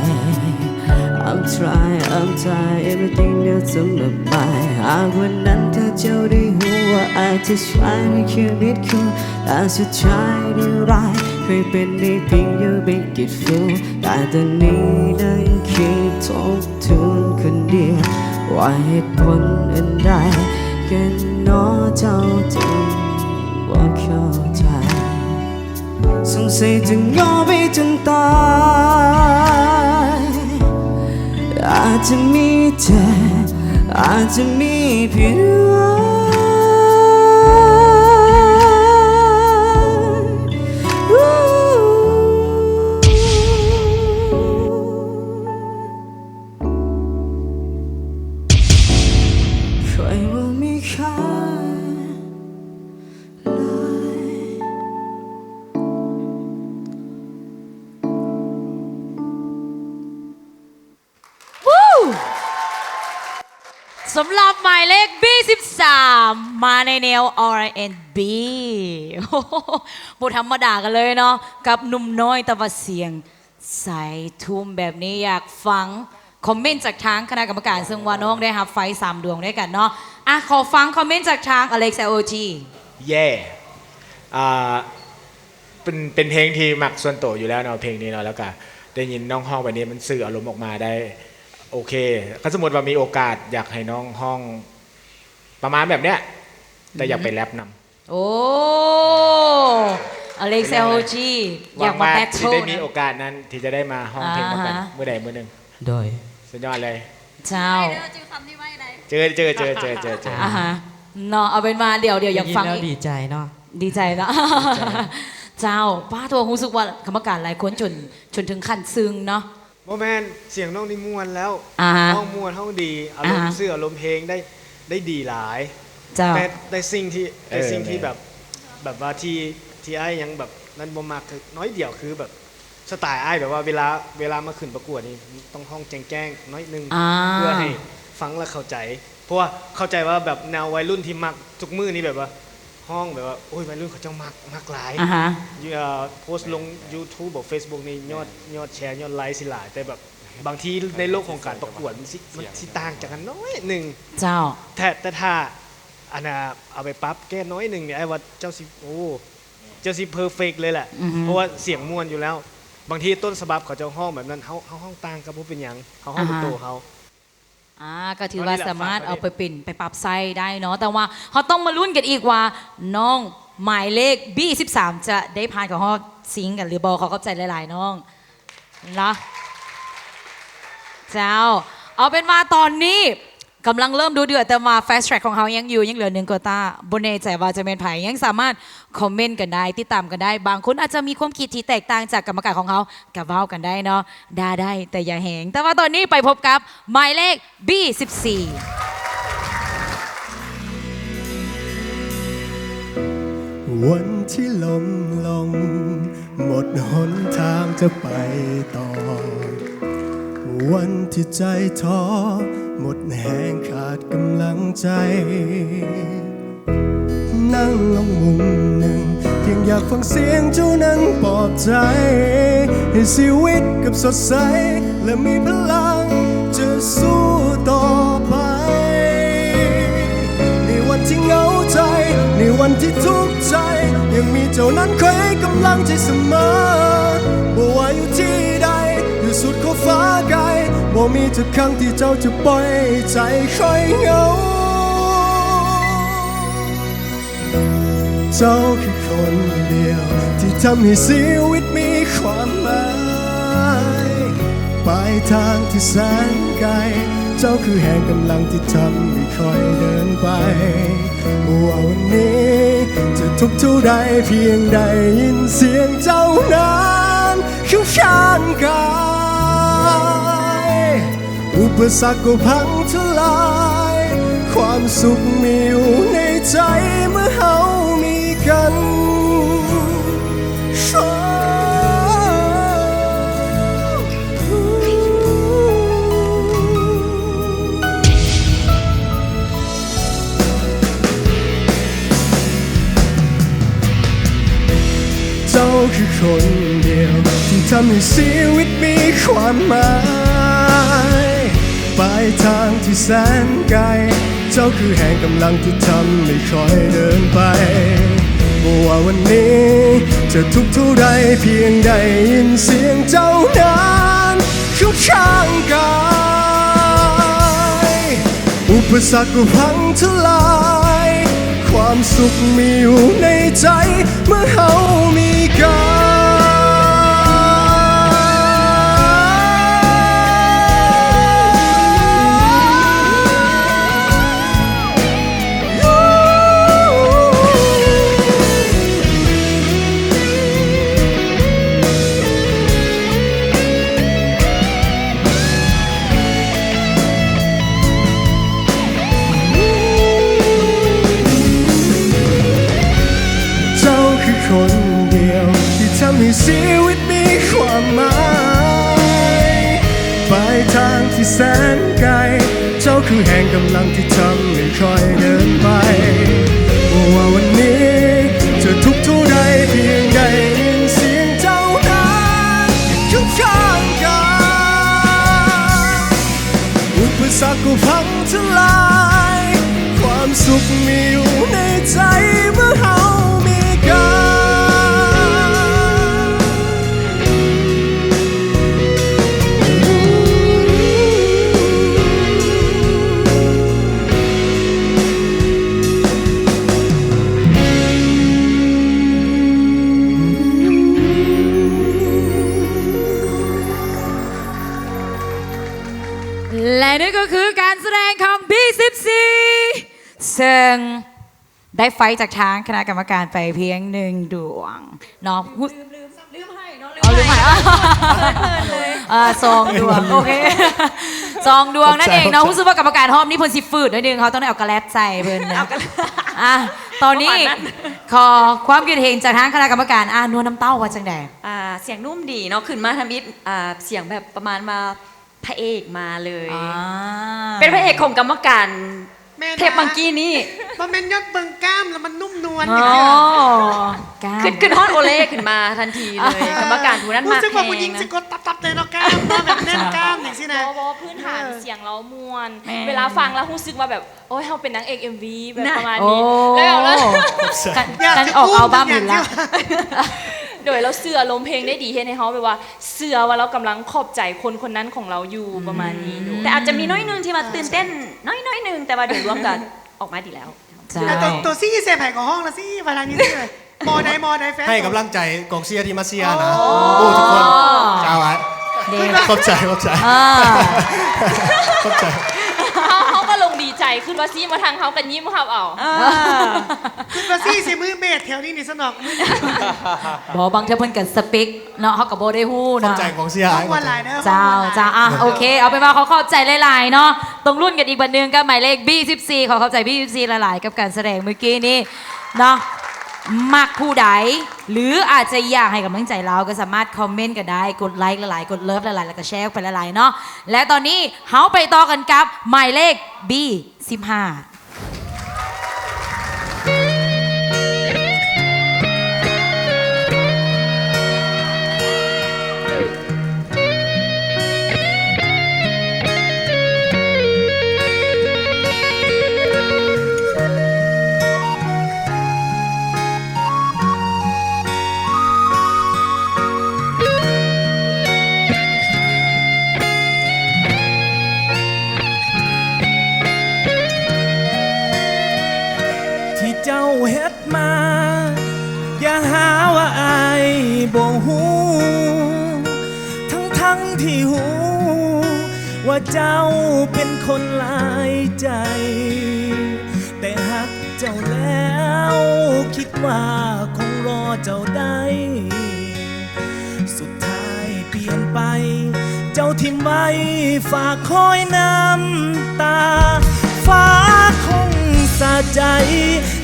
I'm try, I'm try everything that's on my mind. ຫາກວັນນັ້ນຖ້າເຈົ້າໄດ້ຮູ້ວ່າ I just try to keep it cool ແຕ່ສຸດທ້າຍໄດ້ຮ້າຍ ເຄີຍເປັນໄດ້ເພຍງ you make it feel ແຕ່ຕອນນີ້ນັ່ງຄິດທົບທວນຄົນດຽວ ວ່າເຫດຜົນອັນໃດກັນໜໍ ເຈົ້າຈຶ່ງບໍ່ເຂົ້າໃຈ? ສົງໄສຈະຍອມໄປຈົນຕາຍ ອາດຈະມີເຈັບ ອາດຈະມີຜິດຫວັງ ຂ້ອຍບໍ່ມີຄ່າ ສຳລັບໝາຍເລກ ບີສິບສາມ ມາໃນແນວ ອານ ແອນ ບີ ບໍ່ທຳມະດາກັນເລີຍເນາະ ກັບໜຸ່ມນ້ອຍແຕ່ວ່າສຽງ ໃສທຸ່ມແບບນີ້ ຢາກຟັງຄອມເມັນຈາກທາງຄະນະກຳມະການ ເຊິ່ງວ່ານ້ອງໄດ້ຮັບໄຟສາມດວງດ້ວຍກັນເນາະ. ອ່ະ ຂໍຟັງຄອມເມັນຈາກທາງອາເລັກ ແອລ ໂອ ຈີ ເຢ້ ອ່າ ເປັນ ເປັນເພງທີ່ມັກສ່ວນໂຕຢູ່ແລ້ວເນາະ ເພງນີ້ເນາະ ແລ້ວກະໄດ້ຍິນນ້ອງຮ້ອງແບບນີ້ ມັນສື່ອາລົມອອກມາໄດ້ໂອເຄ. ຄັນສົມມຸດວ່າມີໂອກາດ ຢາກໃຫ້ນ້ອງຮ້ອງປະມານແບບເນີ້ຍ ແຕ່ຢາກໄປແຣັບນຳ. ໂອ້ ອາເລັກ ແອລ ໂອ ຈີ ຢາກມາແບັດໂທນະ ຫວັງວ່າຊິໄດ້ມີໂອກາດນັ້ນ ທີ່ຈະໄດ້ມາຮ້ອງເພງນຳກັນ ອ່າຮະ ມື້ໃດມື້ໜຶ່ງ. ໂດຍ ສຸດຍອດເລີຍ ເຈົ້າ ຈື່ຄຳນີ້ໄວ້ໄດ໋ ຈື່ ຈື່ ຈື່ ຈື່ ຈື່ ອ່າຮະ ເນາະ ເອົາເປັນວ່າດຽວ ດຽວຢາກຟັງ ໄດ້ຍິນແລ້ວດີໃຈເນາະ ດີໃຈເນາະ ເຈົ້າ ປ້າໂທ ຮູ້ສຶກວ່າກຳມະການຫຼາຍຄົນຈົນ ຈົນເຖິງຂັ້ນຊຶ້ງເນາະ. ບໍ່ແມ່ນ ສຽງນ້ອງນີ້ມ່ວນແລ້ວ ອ່າຮະ ຮ້ອງມ່ວນ ຮ້ອງດີ ອາລົມ ອ່າຮະ ສື່ອາລົມເພງໄດ້ ໄດ້ດີຫຼາຍ ເຈົ້າ ແຕ່ ແຕ່ສິ່ງທີ່ ແຕ່ ເອີ ສິ່ງທີ່ ແມ່ນ ແບບ ແບບວ່າທີ່ ທີ່ອ້າຍຍັງແບບນັ້ນບໍ່ມັກ ໜ້ອຍດຽວ ຄືແບບສະໄຕອ້າຍ ແບບວ່າເວລາ ເວລາມາຂຶ້ນປະກວດນີ້ ຕ້ອງຮ້ອງແຈ້ງໆໜ້ອຍໜຶ່ງ ອ່າ ເພື່ອໃຫ້ຟັງແລ້ວເຂົ້າໃຈ ເພາະວ່າເຂົ້າໃຈວ່າແບບແນວໄວລຸ້ນທີ່ມັກທຸກມື້ນີ້ ແບບວ່າ ຮ້ອງແບບວ່າ ໂອ້ຍ ໄວລຸ້ນເຂົາເຈົ້າມັກ ມັກຫຼາຍ ອ່າຮະ ເອີ ໂພສລົງຢູທູບ ຫຼື ເຟສບຸກນີ້ ຍອດ ຍອດແຊ ຍອດໄລຊິຫຼາຍ ແຕ່ແບບບາງທີໃນໂລກຂອງການປະກວດ ມັນຊິ ມັນຊິຕ່າງຈາກກັນໜ້ອຍໜຶ່ງ ເຈົ້າ ແຕ່ ແຕ່ຖ້າ ອັນນ່າ ເອົາໄປປັບແກ້ໜ້ອຍໜຶ່ງນີ້ ອ້າຍວ່າເຈົ້າຊິ ໂອ້ ເຈົ້າຊິເພີເຟັກເລີຍແຫຼະ ອືຮຶ ເພາະວ່າສຽງມ່ວນຢູ່ແລ້ວ ບາງທີຕົ້ນສະບັບເຂົາເຈົ້າຮ້ອງແບບນັ້ນ ເຮົາ ເຮົາຮ້ອງຕ່າງກໍບໍ່ເປັນຫຍັງ ເຮົາຮ້ອງແບບ ອ່າຮະ ໂຕເຮົາ. ອ່າ ກໍຖືວ່າສາມາດເອົາໄປເປັນ ໄປປັບໃຊ້ໄດ້ເນາະ ແຕ່ວ່າເຮົາຕ້ອງມາລຸ້ນກັນອີກວ່າ ນ້ອງໝາຍເລກ ບີສິບສາມ ຈະໄດ້ຜ່ານເຂົ້າຮອບຊິງກັນຫຼືບໍ່? ຂໍຂອບໃຈຫຼາຍໆນ້ອງເນາະ ເຈົ້າ ເອົາເປັນວ່າຕອນນີ້ກຳລັງເລີ່ມດຸເດືອດ ແຕ່ວ່າ Fast Track ຂອງເຮົາຍັງຢູ່ ຍັງເຫຼືອໜຶ່ງໂຄຕ້າ ບໍ່ແນ່ໃຈວ່າຈະແມ່ນໃຜ ຍັງສາມາດຄອມເມັນກັນໄດ້ ຕິດຕາມກັນໄດ້ ບາງຄົນອາດຈະມີຄວາມຄິດທີ່ແຕກຕ່າງຈາກກຳມະການຂອງເຮົາ ກະເວົ້າກັນໄດ້ເນາະ ດ່າໄດ້ແຕ່ຢ່າແຮງ. ແຕ່ວ່າຕອນນີ້ໄປພົບກັບໝາຍເລກ ບີສິບສີ່ ວັນທີ່ລົ້ມລົງ ໝົດຫົນທາງຈະໄປຕໍ່ ວັນທີ່ໃຈທໍ້ ໝົດແຮງຂາດກຳລັງໃຈ ນັ່ງລົງມຸມໜຶ່ງ ພຽງຢາກຟັງສຽງເຈົ້ານັ້ນປອບໃຈ ໃຫ້ຊີວິດກັບສົດໃສ ແລະ ມີພະລັງຈະສູ້ຕໍ່ໄປ ໃນວັນທີ່ເຫງົາໃຈ ໃນວັນທີ່ທຸກໃຈ ຍັງມີເຈົ້ານັ້ນຄອຍໃຫ້ກຳລັງໃຈສະເໝີ ບໍ່ວ່າຢູ່ທີ່ໃດ ຢູ່ ສຸດຂອບຟ້າໄກ ບໍ່ມີຈັກຄັ້ງທີ່ເຈົ້າຈະປ່ອຍໃຈຂ້ອຍເຫງົາ. ເຈົ້າຄືຄົນດຽວທີ່ທຳໃຫ້ຊີວິດມີຄວາມໝາຍ ປາຍທາງທີ່ແສນໄກ ເຈົ້າຄືແຮງກຳລັງທີ່ທຳໃຫ້ຂ້ອຍເດີນໄປ. ບໍ່ວ່າວັນນີ້ຈະທຸກເທົ່າໃດ ພຽງໄດ້ຍິນສຽງເຈົ້ານັ້ນ ຢູ່ຂ້າງກາຍ ອຸປະສັກກໍພັງທະລາຍ ຄວາມສຸກມີຢູ່ໃນໃຈເມື່ອເຮົາມີກັນ. ເຈົ້າຄືຄົນດຽວທີ່ທຳໃຫ້ຊີວິດມີຄວາມໝາຍ ປາຍທາງທີ່ແສນໄກ ເຈົ້າຄືແຮງກຳລັງທີ່ທຳໃຫ້ຂ້ອຍເດີນໄປ. ບໍ່ວ່າວັນນີ້ຈະທຸກເທົ່າໃດ ພຽງໄດ້ຍິນສຽງເຈົ້ານັ້ນຢູ່ຂ້າງກາຍ ອຸປະສັກກໍພັງທະລາຍ ຄວາມສຸກມີຢູ່ໃນໃຈເມື່ອເຮົາມີກັນ. ເຈົ້າຄືຄົນດຽວທີ່ທຳໃຫ້ຊີວິດມີຄວາມໝາຍ ປາຍທາງທີ່ແສນໄກ ເຈົ້າຄືແຮງກຳລັງທີ່ທຳໃຫ້ຂ້ອຍເດີນໄປ. ບໍ່ວ່າວັນນີ້ຈະທຸກເທົ່າໃດ ພຽງໄດ້ຍິນສຽງເຈົ້ານັ້ນຢູ່ຂ້າງກາຍ ອຸປະສັກກໍພັງທະລາຍ ຄວາມສຸກມີຢູ່ໃນໃຈເມື່ອເຮົາມີກັນ. ແລະ ນັ້ນກໍຄືການສະແດງຂອງ ບີສິບສີ່ ເຊິ່ງໄດ້ໄຟຈາກທາງຄະນະກຳມະການໄປພຽງໜຶ່ງດວງເນາະ. ລືມ ລືມໃຫ້ເນາະ ລືມໃຫ້ ເອີ ລືມໃຫ້ ເພີນເລີຍ ເອີ ສອງດວງ ໂອເຄ ສອງດວງນັ້ນເອງເນາະ. ຮູ້ສຶກວ່າກຳມະການຮອບນີ້ເພິ່ນຊິຝືດໜ້ອຍໜຶ່ງ ເຮົາຕ້ອງໄດ້ເອົາກະແລັດໃສ່ເພິ່ນນະ. ອ່ະ ຕອນນີ້ຂໍຄວາມຄິດເຫັນຈາກທາງຄະນະກຳມະການ. ອ່ະ ນົວນຳເຕົ້າວ່າຈັ່ງໃດ? ອ່າ ສຽງນຸ້ມດີເນາະ ຂຶ້ນມາທຳອິດ ອ່າ ສຽງແບບປະມານວ່າ ພະເອກມາເລີຍ. ອ່າ ເປັນພະເອກຂອງກຳມະການ ແມ່ນ ເທບມັງກີ້ນີ້ ບໍ່ແມ່ນຍອດເບິ່ງກ້າມແລ້ວມັນນຸ້ມນວນ. ອໍ ກ້າມ ຂຶ້ນ ຂຶ້ນຮອດໂອເລຂຶ້ນມາທັນທີເລີຍ. ອ່າ ກຳມະການຜູ້ນັ້ນ ຮູ້ສຶກວ່າຜູ້ຍິງຊິກົດຕັບໆ ເລີຍເນາະ ກ້າມເນາະ ແບບແໜ້ນກ້າມຈັ່ງຊີ້ນະ. ບໍ່ ບໍ່ ພື້ນຖານ ເອີ ສຽງລາວມ່ວນ ແມ່ນ ເວລາຟັງແລ້ວຮູ້ສຶກວ່າແບບ ໂອ້ຍ ເຮົາເປັນນາງເອກເອັມວີແບບ ນະ ປະມານນີ້ ໂອ້ ແລ້ວ ແລ້ວ ຄັນ ຄັນອອກອັລບັມນີ້ແຫຼະ ໂດຍລາວສື່ອາລົມເພງໄດ້ດີ ເຮັດໃຫ້ເຮົາແບບວ່າເຊື່ອວ່າລາວກຳລັງຂອບໃຈຄົນຄົນນັ້ນຂອງລາວຢູ່ ອືມ ປະມານນີ້. ໂດຍ ແຕ່ອາດຈະມີໜ້ອຍໜຶ່ງທີ່ວ່າຕື່ນເຕັ້ນ ໜ້ອຍໆ ໜຶ່ງ ແຕ່ວ່າໂດຍລວມກໍອອກມາດີແລ້ວ. ເຈົ້າ ແລ້ວໂຕ ໂຕຊີເຊໄຜກໍຮ້ອງລະຊີ ວ່າທາງນີ້ ໝໍໃດ ໝໍໃດ ແຟນ ໃຫ້ກຳລັງໃຈກອງເຊຍທີ່ມາເຊຍນະ. ອໍ ໂອ້ ທຸກຄົນ ເຈົ້າອະ ເດ້ ຂອບໃຈ ຂອບໃຈ ອ່າ ຂອບໃຈ. ເຮົາ ເຮົາກໍລົງດີໃຈ ຄືວ່າຊີມາທາງເຮົາກໍຍິ້ມຮັບເອົາ. ອ່າ ຄືວ່າຊີຊິມືເບດແຖວນີ້ນີ້ຊະໜອກ. ບໍ່ ບາງເທື່ອເພິ່ນກໍສະເປັກເນາະ ເຮົາກໍບໍ່ໄດ້ຮູ້ເນາະ. ຂອບໃຈກອງເຊຍ ຂອບໃຈ ເຈົ້າ ຂອບໃຈ ເຈົ້າ. ອ່ະ ໂອເຄ ເອົາເປັນວ່າຂໍຂອບໃຈຫຼາຍໆເນາະ. ຕ້ອງລຸ້ນກັນອີກບັດໜຶ່ງກັບໝາຍເລກ ບີສິບສີ່. ຂໍຂອບໃຈ ບີສິບສີ່ ຫຼາຍໆ ກັບການສະແດງມື້ກີ້ນີ້ເນາະ. ມັກຜູ້ໃດ ຫຼື ອາດຈະຢາກໃຫ້ກຳລັງໃຈລາວ ກໍສາມາດຄອມເມັນກັນໄດ້ ກົດໄລຄ໌ຫຼາຍໆ ກົດເລີຟຫຼາຍໆ ແລ້ວກໍແຊອອກໄປຫຼາຍໆເນາະ. ແລະ ຕອນນີ້ເຮົາໄປຕໍ່ກັນກັບໝາຍເລກ ບີສິບຫ້າ. ທີ່ຮູ້ວ່າເຈົ້າເປັນຄົນຫຼາຍໃຈ ແຕ່ຮັກເຈົ້າແລ້ວ ຄິດວ່າຄົງລໍເຈົ້າໄດ້ ສຸດທ້າຍປ່ຽນໄປ ເຈົ້າຖິ້ມໄວ້ຝາກຄອຍນ້ຳຕາ ຟ້າຄົງສະໃຈ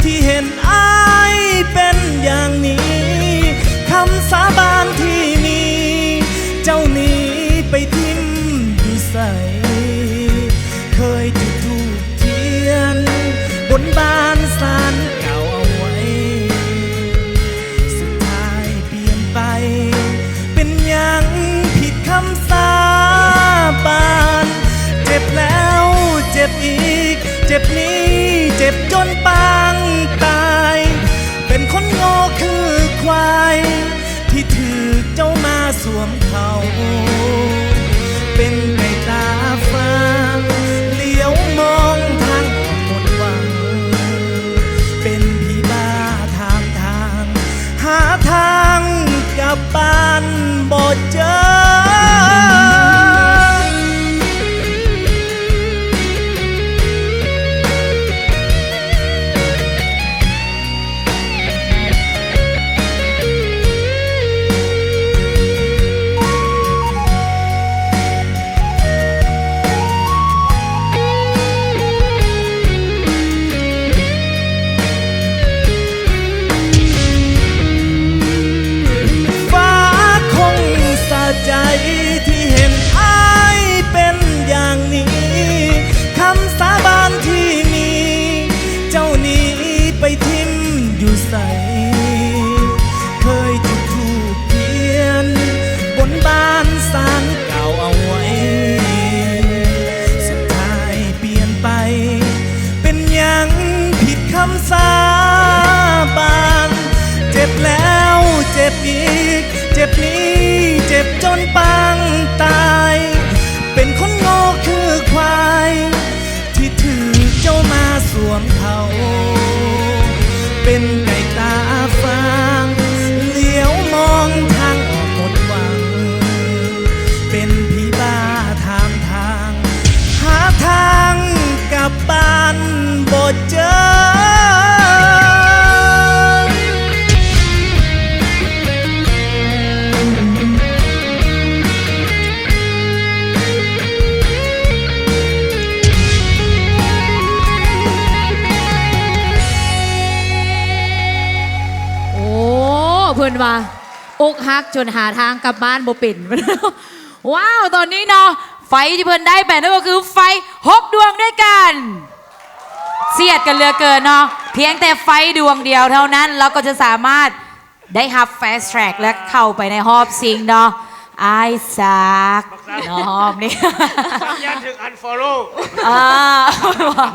ທີ່ເຫັນອ້າຍເປັນຢ່າງນີ້ ຄຳສາບານທີ່ມີ ເຈົ້າໜີໄປຖິ້ມຢູ່ໃສ ເຄີຍຈຸດທູບທຽນບົນບານສານກ່າວເອົາໄວ້ ສຸດທ້າຍປ່ຽນໄປ ເປັນຫຍັງຜິດຄຳສາບານ ເຈັບແລ້ວເຈັບອີກ ເຈັບນີ້ເຈັບຈົນປາງຕາຍ ເປັນຄົນໂງ່ຄືຄວາຍ ທີ່ຖືກເຈົ້າມາສວມເຂົ້າ ເປັນໄກ່ຕາຟາງ ຫຼຽວມອງທາງອອກໝົດຫວັງ ເປັນຜີບ້າຖາມທາງ ຫາທາງກັບບ້ານບໍ່ເຈີ. ຟ້າຄົງສະໃຈທີ່ເຫັນອ້າຍເປັນຢ່າງນີ້ ຄຳສາບານທີ່ມີ ເຈົ້າໜີໄປຖິ້ມຢູ່ໃສ ເຄີຍຈຸດທູບທຽນບົນບານສານກ່າວເອົາໄວ້ ສຸດທ້າຍປ່ຽນໄປ ເປັນຫຍັງຜິດຄຳສາບານ ເຈັບແລ້ວເຈັບອີກ ເຈັບນີ້ເຈັບຈົນປາງຕາຍ ເປັນຄົນໂງ່ຄືຄວາຍ ທີ່ຖືກເຈົ້າມາສວມເຂົ້າ ເປັນໄກ່ຕາຟາງ ຫຼຽວມອງທາງອອກໝົດຫວັງ ເປັນຜີບ້າຖາມທາງ ຫາທາງກັບບ້ານບໍ່ເຈີ. ໂອ້ ເພິ່ນວ່າ ອົກຫັກຈົນຫາທາງກັບບ້ານບໍ່ເປັນ. ວ້າວ ຕອນນີ້ເນາະ ໄຟທີ່ເພິ່ນໄດ້ໄປນັ້ນກໍຄືໄຟຫົກດວງດ້ວຍກັນ ສຽດກັນເຫຼືອເກີນເນາະ ພຽງແຕ່ໄຟດວງດຽວເທົ່ານັ້ນ ເຮົາກໍຈະສາມາດ ໄດ້ຮັບ fast track ແລະ ເຂົ້າໄປໃນຮອບຊິງເນາະ ອ້າຍສັກເນາະ ຮອບນີ້ ສັກຢ້ານຖືກ unfollow ອ່າ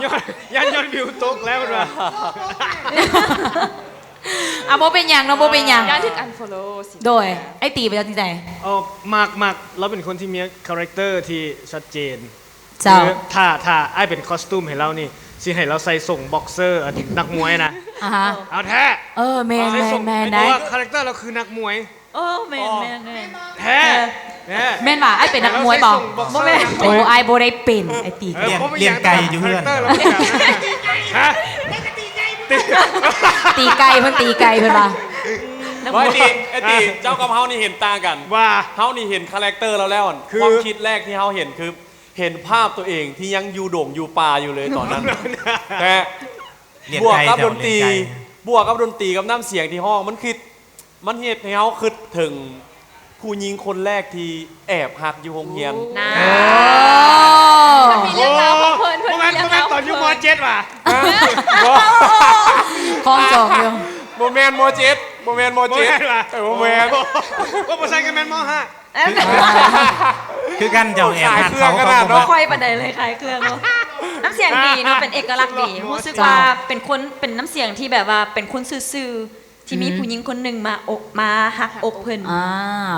ຢ້ານ ຢ້ານຍອດວິວຕົກແລ້ວເພິ່ນວ່າ ອ່ະ ບໍ່ເປັນຫຍັງເນາະ ບໍ່ເປັນຫຍັງ ຢ້ານຖືກ unfollow ຊິ ໂດຍ ອ້າຍຕີເປັນຈັ່ງໃດ? ເອີ ມັກ ມັກ ລາວເປັນຄົນທີ່ມີ character ທີ່ຊັດເຈນ ເຈົ້າ ຄືຖ້າ ຖ້າອ້າຍເປັນຄອສຕູມໃຫ້ລາວນີ້ ຊິໃຫ້ລາວໃສ່ສົ້ງບັອກເຊີ ອັນນັກມວຍນະ ອ່າຮະ ເອົາແທ້ ເອີ ແມ່ນ ໃສ່ສົ້ງ ແມ່ນ ແມ່ນ ເພາະວ່າ character ລາວຄືນັກມວຍ ເອີ ແມ່ນ ອໍ ແມ່ນ ແມ່ນ ແທ້ ເອີ ແທ້ ແມ່ນຫວາ? ອ້າຍເປັນນັກມວຍບໍ? ບໍ່ແມ່ນ ບໍ່ແມ່ນ ໂອ້ ອ້າຍບໍ່ໄລ້ເປັນ ອ້າຍຕີ ລ້ຽງ ລ້ຽງໄກ່ຢູ່ເຮືອນ ຮະ? ຕີໄກ່ ເພິ່ນຕີໄກ່ ເພິ່ນວ່າ ບໍ່ ອ້າຍຕີ ອ້າຍຕີ ເຈົ້າກັບເຮົານີ້ເຫັນຕ່າງກັນ ວ່າ ເຮົານີ້ເຫັນ character ລາວແລ້ວ ຄື ຄວາມຄິດແລກທີ່ເຮົາເຫັນຄື ເຫັນພາບຕົວເອງທີ່ຍັງຢູ່ດົງຢູ່ປ່າຢູ່ເລີຍຕອນນັ້ນ ແຕ່ບວກກັບດົນຕີ ບວກກັບດົນຕີກັບນ້ຳສຽງທີ່ຮ້ອງ ມັນຄິດ ມັນເຮັດໃຫ້ເຮົາຄິດເຖິງຜູ້ຍິງຄົນແລກທີ່ແອບຮັກຢູ່ໂຮງຮຽນ ນັ້ນ ເອີ ເພິ່ນມີເລື່ອງລາວຂອງເພິ່ນ ເພິ່ນມີເລື່ອງລາວຂອງເພິ່ນ ບໍ່ແມ່ນ ບໍ່ແມ່ນຕອນຢູ່ ມໍເຈັດຫວາ? ຮະ? ບໍ່ ຄອງຈອງຢູ່ ບໍ່ແມ່ນ ມໍເຈັດ ບໍ່ແມ່ນ ມໍເຈັດ ບໍ່ແມ່ນຫວາ? ເອີ ບໍ່ແມ່ນ ບໍ່ ບໍ່ໃຊ່ ກໍແມ່ນ ມໍຫ້າ ຄືກັນ ເຈົ້າແອບຮັກເຂົາ ຂາຍເຄື່ອງຂະໜາດເນາະ ເຂົາບໍ່ມັກ ຄ່ອຍປານໃດເລີຍ ຂາຍເຄື່ອງເນາະ ນ້ຳສຽງດີເນາະ ເປັນເອກະລັກດີ ຮູ້ສຶກວ່າເປັນຄົນ ເປັນນ້ຳສຽງທີ່ແບບວ່າເປັນຄົນຊື່ໆ ທີ່ມີ ອືມ ຜູ້ຍິງຄົນໜຶ່ງມາອົກ ມາຮັກອົກເພິ່ນ ອ່າ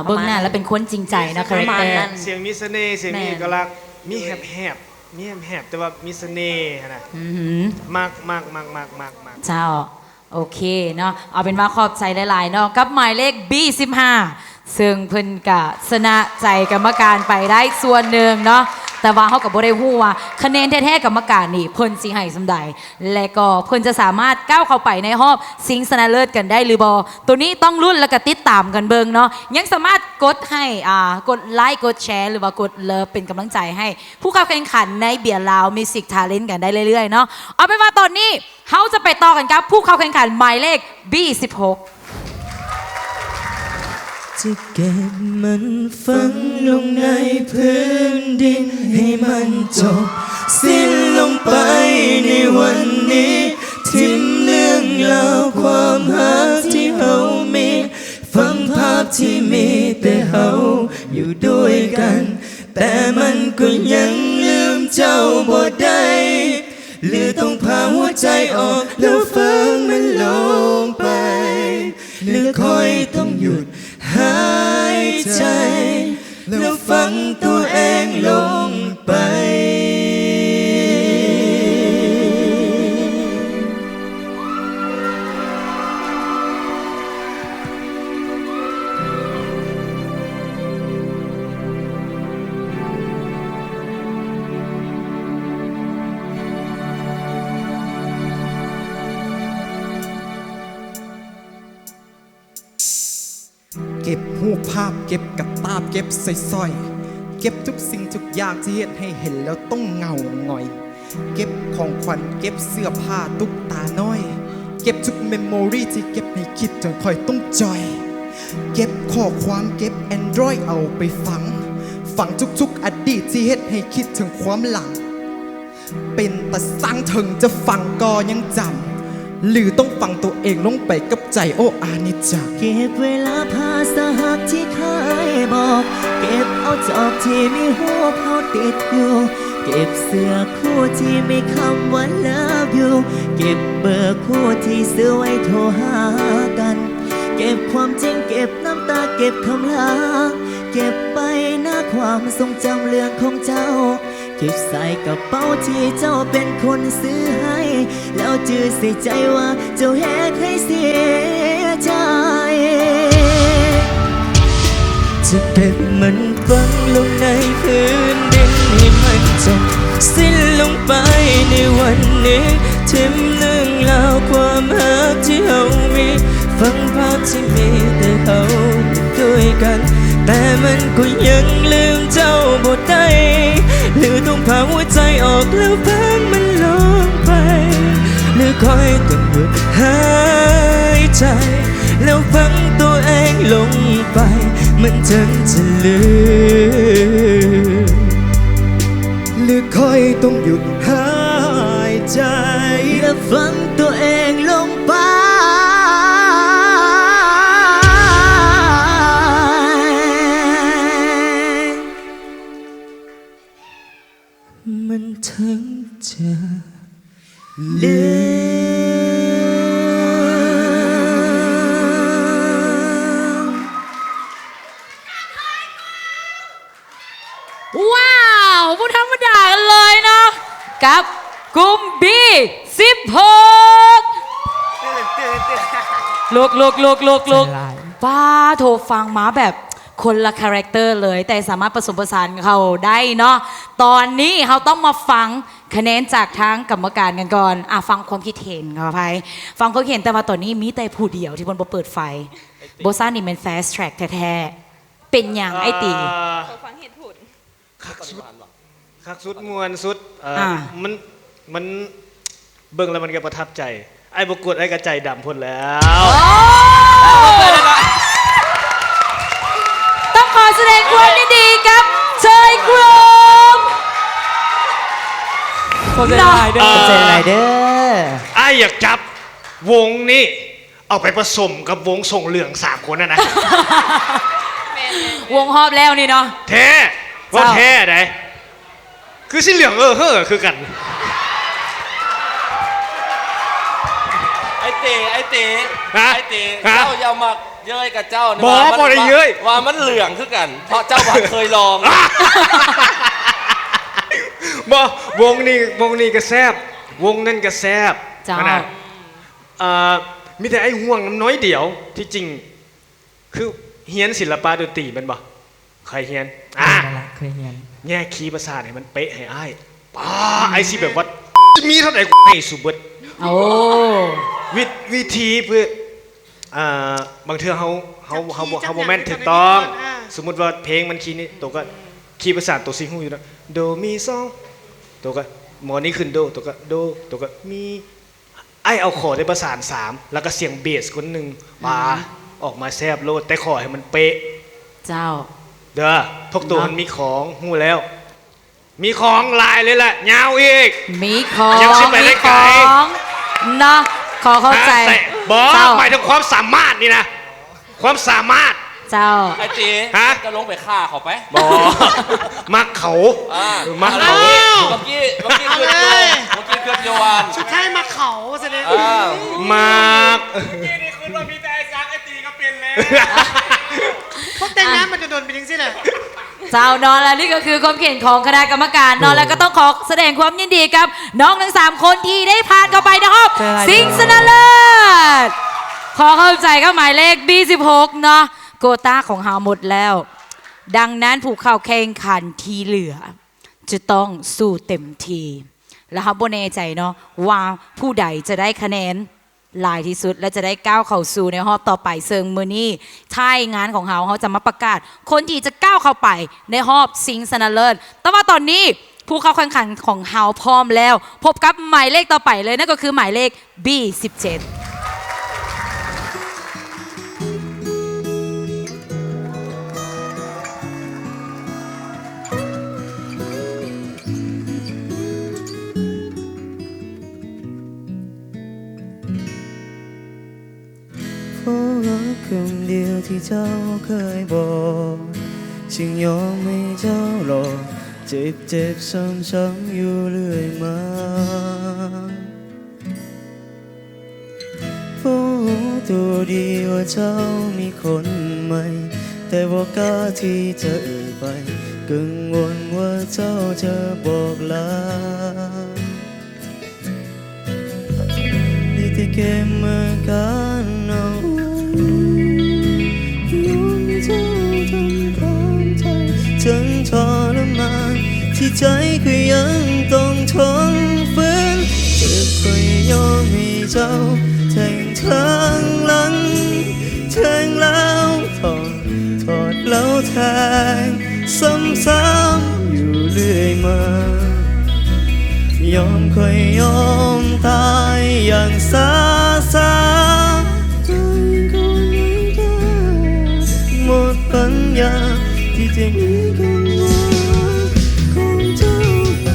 ເບິ່ງໜ້າແລ້ວເປັນຄົນຈິງໃຈເນາະ ປະມານນັ້ນ ຄາແຣັກເຕີ ສຽງມີສະເໜ່ ສຽງມີເອກະລັກ ແມ່ນ ມີແຫບໆ ມີແຫບໆ ແຕ່ວ່າມີສະເໜ່ຫັ້ນນະ ອືຮຶ ມັກໆໆໆໆ ເຈົ້າ ໂອເຄເນາະ ເອົາເປັນວ່າຂອບໃຈຫຼາຍໆເນາະ ກັບໝາຍເລກ ບີສິບຫ້າ ເຊິ່ງເພິ່ນກະຊະນະໃຈກຳມະການໄປໄດ້ສ່ວນໜຶ່ງເນາະ, ແຕ່ວ່າເຮົາກໍບໍ່ໄດ້ຮູ້ວ່າຄະແນນແທ້ໆກຳມະການນີ້ເພິ່ນຊິໃຫ້ສ່ຳໃດ ແລະກໍເພິ່ນຈະສາມາດກ້າວເຂົ້າໄປໃນຮອບຊິງຊະນະເລີດກັນໄດ້ຫຼືບໍ່, ໂຕນີ້ຕ້ອງລຸ້ນແລ້ວກໍຕິດຕາມກັນເບິ່ງເນາະ. ຍັງສາມາດກົດໃຫ້ ອ່າ ກົດໄລ ກົດແຊ ຫຼືວ່າກົດເລີຟເປັນກຳລັງໃຈໃຫ້ຜູ້ເຂົ້າແຂ່ງຂັນໃນເບຍລາວມິວສິກທາເລັນກັນໄດ້ເລື້ອຍໆເນາະ. ເອົາເປັນວ່າຕອນນີ້ເຮົາຈະໄປຕໍ່ກັນກັບຜູ້ເຂົ້າແຂ່ງຂັນໝາຍເລກບີສິບຫົກ. ຈະເກັບມັນຝັງລົງໃນພື້ນດິນໃຫ້ມັນຈົບສິ້ນລົງໄປໃນວັນນີ້, ຖິ້ມເລື່ອງລາວຄວາມຮັກທີ່ເຮົາມີ, ຝັງພາບທີ່ມີແຕ່ເຮົາຢູ່ດ້ວຍກັນ, ແຕ່ມັນກໍຍັງລືມເຈົ້າບໍ່ໄດ້. ຫຼືຕ້ອງຜ່າຫົວໃຈອອກແລ້ວຝັງມັນລົງໄປ, ຫຼືຂ້ອຍຕ້ອງຢຸດຫາຍໃຈ ແລ້ວຝັງຕົວເອງລົງໄປ. ເກັບຮູບພາບ ເກັບກະຕາບ ເກັບສາຍສ້ອຍ ເກັບທຸກສິ່ງທຸກຢ່າງທີ່ເຮັດໃຫ້ເຫັນແລ້ວຕ້ອງເຫງົາຫງອຍ. ເກັບຂອງຂວັນ ເກັບເສື້ອຜ້າຕຸກຕານ້ອຍ, ເກັບທຸກເມມໂມຣີທີ່ເກັບໃຫ້ຄິດຈົນຂ້ອຍຕ້ອງຈ່ອຍ. ເກັບຂໍ້ຄວາມ ເກັບແອນດຣອຍເອົາໄປຝັງ, ຝັງທຸກໆອະດີດທີ່ເຮັດໃຫ້ຄິດເຖິງຄວາມຫຼັງ. ເປັນຕາຊ່າງເຖິງຈະຝັງກໍຍັງຈຳ, ຫຼືຕ້ອງຝັງຕົວເອງລົງໄປກັບໃຈ ໂອ້ ອານິດຈັງ. ເກັບເວລາພາສາຮັກທີ່ເຄີຍບອກ, ເກັບເອົາຈອກທີ່ມີຮູບເຮົາຕິດຢູ່, ເກັບເສື້ອຄູ່ທີ່ມີຄຳວ່າ love you, ເກັບເບີຄູ່ທີ່ຊື້ໄວ້ໂທຫາກັນ, ເກັບຄວາມຈິງ ເກັບນ້ຳຕາ ເກັບຄຳລາ, ເກັບໄປນາຄວາມຊົງຈຳເລື່ອງຂອງເຈົ້າ. ເກັບໃສ່ກະເປົາທີ່ເຈົ້າເປັນຄົນຊື້ໃຫ້, ແລ້ວຈື່ໃສ່ໃຈວ່າເຈົ້າເຮັດໃຫ້ເສຍໃຈ. ຈະເກັບມັນຝັງລົງໃນພື້ນດິນໃຫ້ມັນຈົບສິ້ນລົງໄປໃນວັນນີ້, ຖິ້ມເລື່ອງລາວຄວາມຮັກທີ່ເຮົາມີ, ຝັງພາບທີ່ມີແຕ່ເຮົາຢູ່ດ້ວຍກັນ, ແຕ່ມັນກໍຍັງລືມເຈົ້າບໍ່ໄດ້. ຫຼືຕ້ອງຜ່າຫົວໃຈອອກແລ້ວຝັງມັນລົງໄປ, ຫຼືຂ້ອຍຕ້ອງຢຸດຫາຍໃຈ ແລ້ວຝັງຕົວເອງລົງໄປ, ມັນຈຶ່ງຈະລືມ. ຫຼືຂ້ອຍຕ້ອງຢຸດຫາຍໃຈ ແລ້ວຝັງຕົວເອງລົງໄປ, ມັນເຖິງຈະລືມ. ວ້າວ ບໍ່ທຳມະດາກັນເລີຍເນາະ ກັບກຸ່ມບີສິບຫົກ ລຸກໆໆໆ ຫຼາຍ ປ້າໂທ ຟັງມາແບບຄົນລະຄາແຣັກເຕີເລີຍ ແຕ່ສາມາດປະສົມປະສານເຂົ້າໄດ້ເນາະ. ຕອນນີ້ເຮົາຕ້ອງມາຟັງຄະແນນຈາກທາງກຳມະການກັນກ່ອນ. ອ່າ ຟັງຄວາມຄິດເຫັນ ຂໍອະໄພ ຟັງຄວາມຄິດເຫັນ ແຕ່ວ່າຕອນນີ້ມີແຕ່ຜູ້ດຽວທີ່ເພິ່ນບໍ່ເປີດໄຟ. ບໍ່ຊັ້ນນີ້ແມ່ນ fast track ແທ້ໆ. ເປັນຫຍັງອ້າຍຕີ? ເອີ ຂໍຟັງເຫດຜົນ. ຄັກສຸດ ຄັກສຸດ ມ່ວນສຸດ ເອີ ອ່າ ມັນ ມັນເບິ່ງແລ້ວມັນກໍປະທັບໃຈ. ອ້າຍບໍ່ກົດ ອ້າຍກໍໃຈດຳພຸ້ນແລ້ວ. ໂອ້ ຕ້ອງຂໍສະແດງຄວາມຍິນດີກັບເຊີຍກຣຸບ ຂອບໃຈຫຼາຍເດີ ເນາະ ຂອບໃຈຫຼາຍເດີ. ອ້າຍຢາກຈັບວົງນີ້ ເອົາໄປປະສົມກັບວົງຊົງເຫຼືອງສາມຄົນນັ້ນນະ. ແມ່ນໆໆ ວົງຮອບແລ້ວນີ້ເນາະ. ແທ້ ເຈົ້າ ວ່າແທ້ໃດ໋. ຄືສີເຫຼືອງເອີເຮີຄືກັນ. ອ້າຍເຕ ອ້າຍເຕ ຮະ? ອ້າຍເຕ ຮະ? ເຈົ້າຢ່າມັກເຍີ້ຍກັບເຈົ້າ. ບໍ່ ບໍ່ໄດ້ເຍີ້ຍ ວ່າມັນເຫຼືອງຄືກັນ ເພາະເຈົ້າບໍ່ເຄີຍລອງ. ບໍ່ ວົງນີ້ ວົງນີ້ກໍແຊບ ວົງນັ້ນກໍແຊບ. ເຈົ້າ ອັນນະ ເອີ ມີແຕ່ອ້າຍຫ່ວງນຳໜ້ອຍດຽວ ທີ່ຈິງ ຄື ຮຽນສິລະປະດົນຕີແມ່ນບໍ່? ເຄີຍຮຽນ. ອ່າ ນັ້ນລະ ເຄີຍຮຽນ. ແຍກຄີປະສານໃຫ້ມັນເປະໃຫ້ອ້າຍ. ປ້າ ອ້າຍຊິແບບວ່າ ມີເທົ່າໃດໃຫ້ສູເບິດ. ໂອ້ ວິ ວິທີເພື່ອ ອ່າ ບາງເທື່ອເຮົາ ເຮົາ ເຮົາບໍ່ ເຮົາບໍ່ແມ່ນຖືກຕ້ອງ. ອ່າ ສົມມຸດວ່າເພງມັນຄີນີ້ ໂຕກໍຄີປະສານໂຕຊິຮູ້ຢູ່ນະ ໂດ ມີ ຊໍ ໂຕກໍ ໝໍນີ້ຂຶ້ນໂດ ໂຕກໍໂດ ໂຕກໍມີ. ອ້າຍເອົາຂໍແຕ່ປະສານສາມ ແລ້ວກໍສຽງເບສຄົນໜຶ່ງ ອືມ ປາ ອອກມາແຊບໂລດ ແຕ່ຂໍໃຫ້ມັນເປະ. ເຈົ້າ ເດີ ພວກໂຕ ເນາະ ມັນມີຂອງ ຮູ້ແລ້ວ ມີຂອງຫຼາຍເລີຍແຫຼະ ຍາວອີກ ມີຂອງ ຍັງຊິໄປໄດ້ໄກ ມີຂອງເນາະ ຂໍເຂົ້າໃຈ. ແຕ່ບໍ່ ເຈົ້າ ໝາຍເຖິງຄວາມສາມາດນີ້ນະ. ຄວາມສາມາດ. ເຈົ້າ ໄອ້ຕີ ຮະ? ຈະລົງໄປຂ້າເຂົາໄປ? ບໍ່ ມັກເຂົາ ອ່າ ມັກເຂົາ. ອ້າວ ເມື່ອກີ້ ເມື່ອກີ້ຄິດຢູ່ ເມື່ອກີ້ຄິດຢູ່ວ່າ ສຸດທ້າຍມັກເຂົາຊະເດ້. ອ່າ ມັກ ເມື່ອກີ້ນີ້ຄືວ່າມີແຕ່ໄອ້ສັກ ໄອ້ຕີກໍເປັນແລ້ວ. ພວກແຕ່ງງານມັນຈະດົນເປັນຈັ່ງຊີ້ແຫຼະ. ເຈົ້າເນາະ ແລະນີ້ກໍຄືຄວາມຄິດເຫັນຂອງຄະນະກຳມະການເນາະ ໂດຍ ແລະກໍຕ້ອງຂໍສະແດງຄວາມຍິນດີກັບນ້ອງທັງສາມຄົນທີ່ໄດ້ຜ່ານເຂົ້າໄປໃນຮອບຊິງຊະນະເລີດ. ຂໍເຂົ້າໃຈກັບໝາຍເລກ ບີສິບຫົກ ເນາະ ໂກຕາຂອງເຮົາໝົດແລ້ວ. ດັ່ງນັ້ນຜູ້ເຂົ້າແຂ່ງຂັນທີ່ເຫຼືອຈະຕ້ອງສູ້ເຕັມທີ່ ແລະເຮົາບໍ່ແນ່ໃຈເນາະວ່າຜູ້ໃດຈະໄດ້ຄະແນນ ຫຼາຍທີ່ສຸດ ແລະ ຈະໄດ້ກ້າວເຂົ້າສູ່ໃນຮອບຕໍ່ໄປ. ເຊິ່ງມື້ນີ້ທ້າຍງານຂອງເຮົາ ເຮົາຈະມາປະກາດຄົນທີ່ຈະກ້າວເຂົ້າໄປໃນຮອບຊິງຊະນະເລີດ. ແຕ່ວ່າຕອນນີ້ຜູ້ເຂົ້າແຂ່ງຂັນຂອງເຮົາພ້ອມແລ້ວ. ພົບກັບໝາຍເລກຕໍ່ໄປເລີຍ, ນັ້ນກໍຄືໝາຍເລກ ບີສິບເຈັດ. ເພາະຮັກຄັ້ງດຽວທີ່ເຈົ້າເຄີຍບອກ, ຈຶ່ງຍອມໃຫ້ເຈົ້າຫຼອກ, ເຈັບໆຊ້ຳໆຢູ່ເລື້ອຍມາ. ເພາະຮູ້ຕົວດີວ່າເຈົ້າມີຄົນໃໝ່, ແຕ່ບໍ່ກ້າທີ່ຈະເອີ່ຍໄປ, ກັງວົນວ່າເຈົ້າຈະບອກລາ. ໄດ້ແຕ່ເກັບມາການເອົາໄວ້ ຍອມໃຫ້ເຈົ້າທຳຕາມໃຈ ເຖິງທໍລະມານ ທີ່ໃຈຂ້ອຍຍັງຕ້ອງທົນຝືນ ເຈັບຂ້ອຍຍອມໃຫ້ເຈົ້າແທງທາງຫຼັງ ແທງແລ້ວຖອດ ຖອດແລ້ວແທງ ຊ້ຳໆຢູ່ເລື້ອຍມາ ຍອມຂ້ອຍຍອມຕາຍຢ່າງຊ້າໆ ແຕ່ຍັງຄົງໄດ້ໝົດປັນຍາ ທີ່ຈະໜີຄຳວ່າຮັກຂອງເຈົ້າໄປ.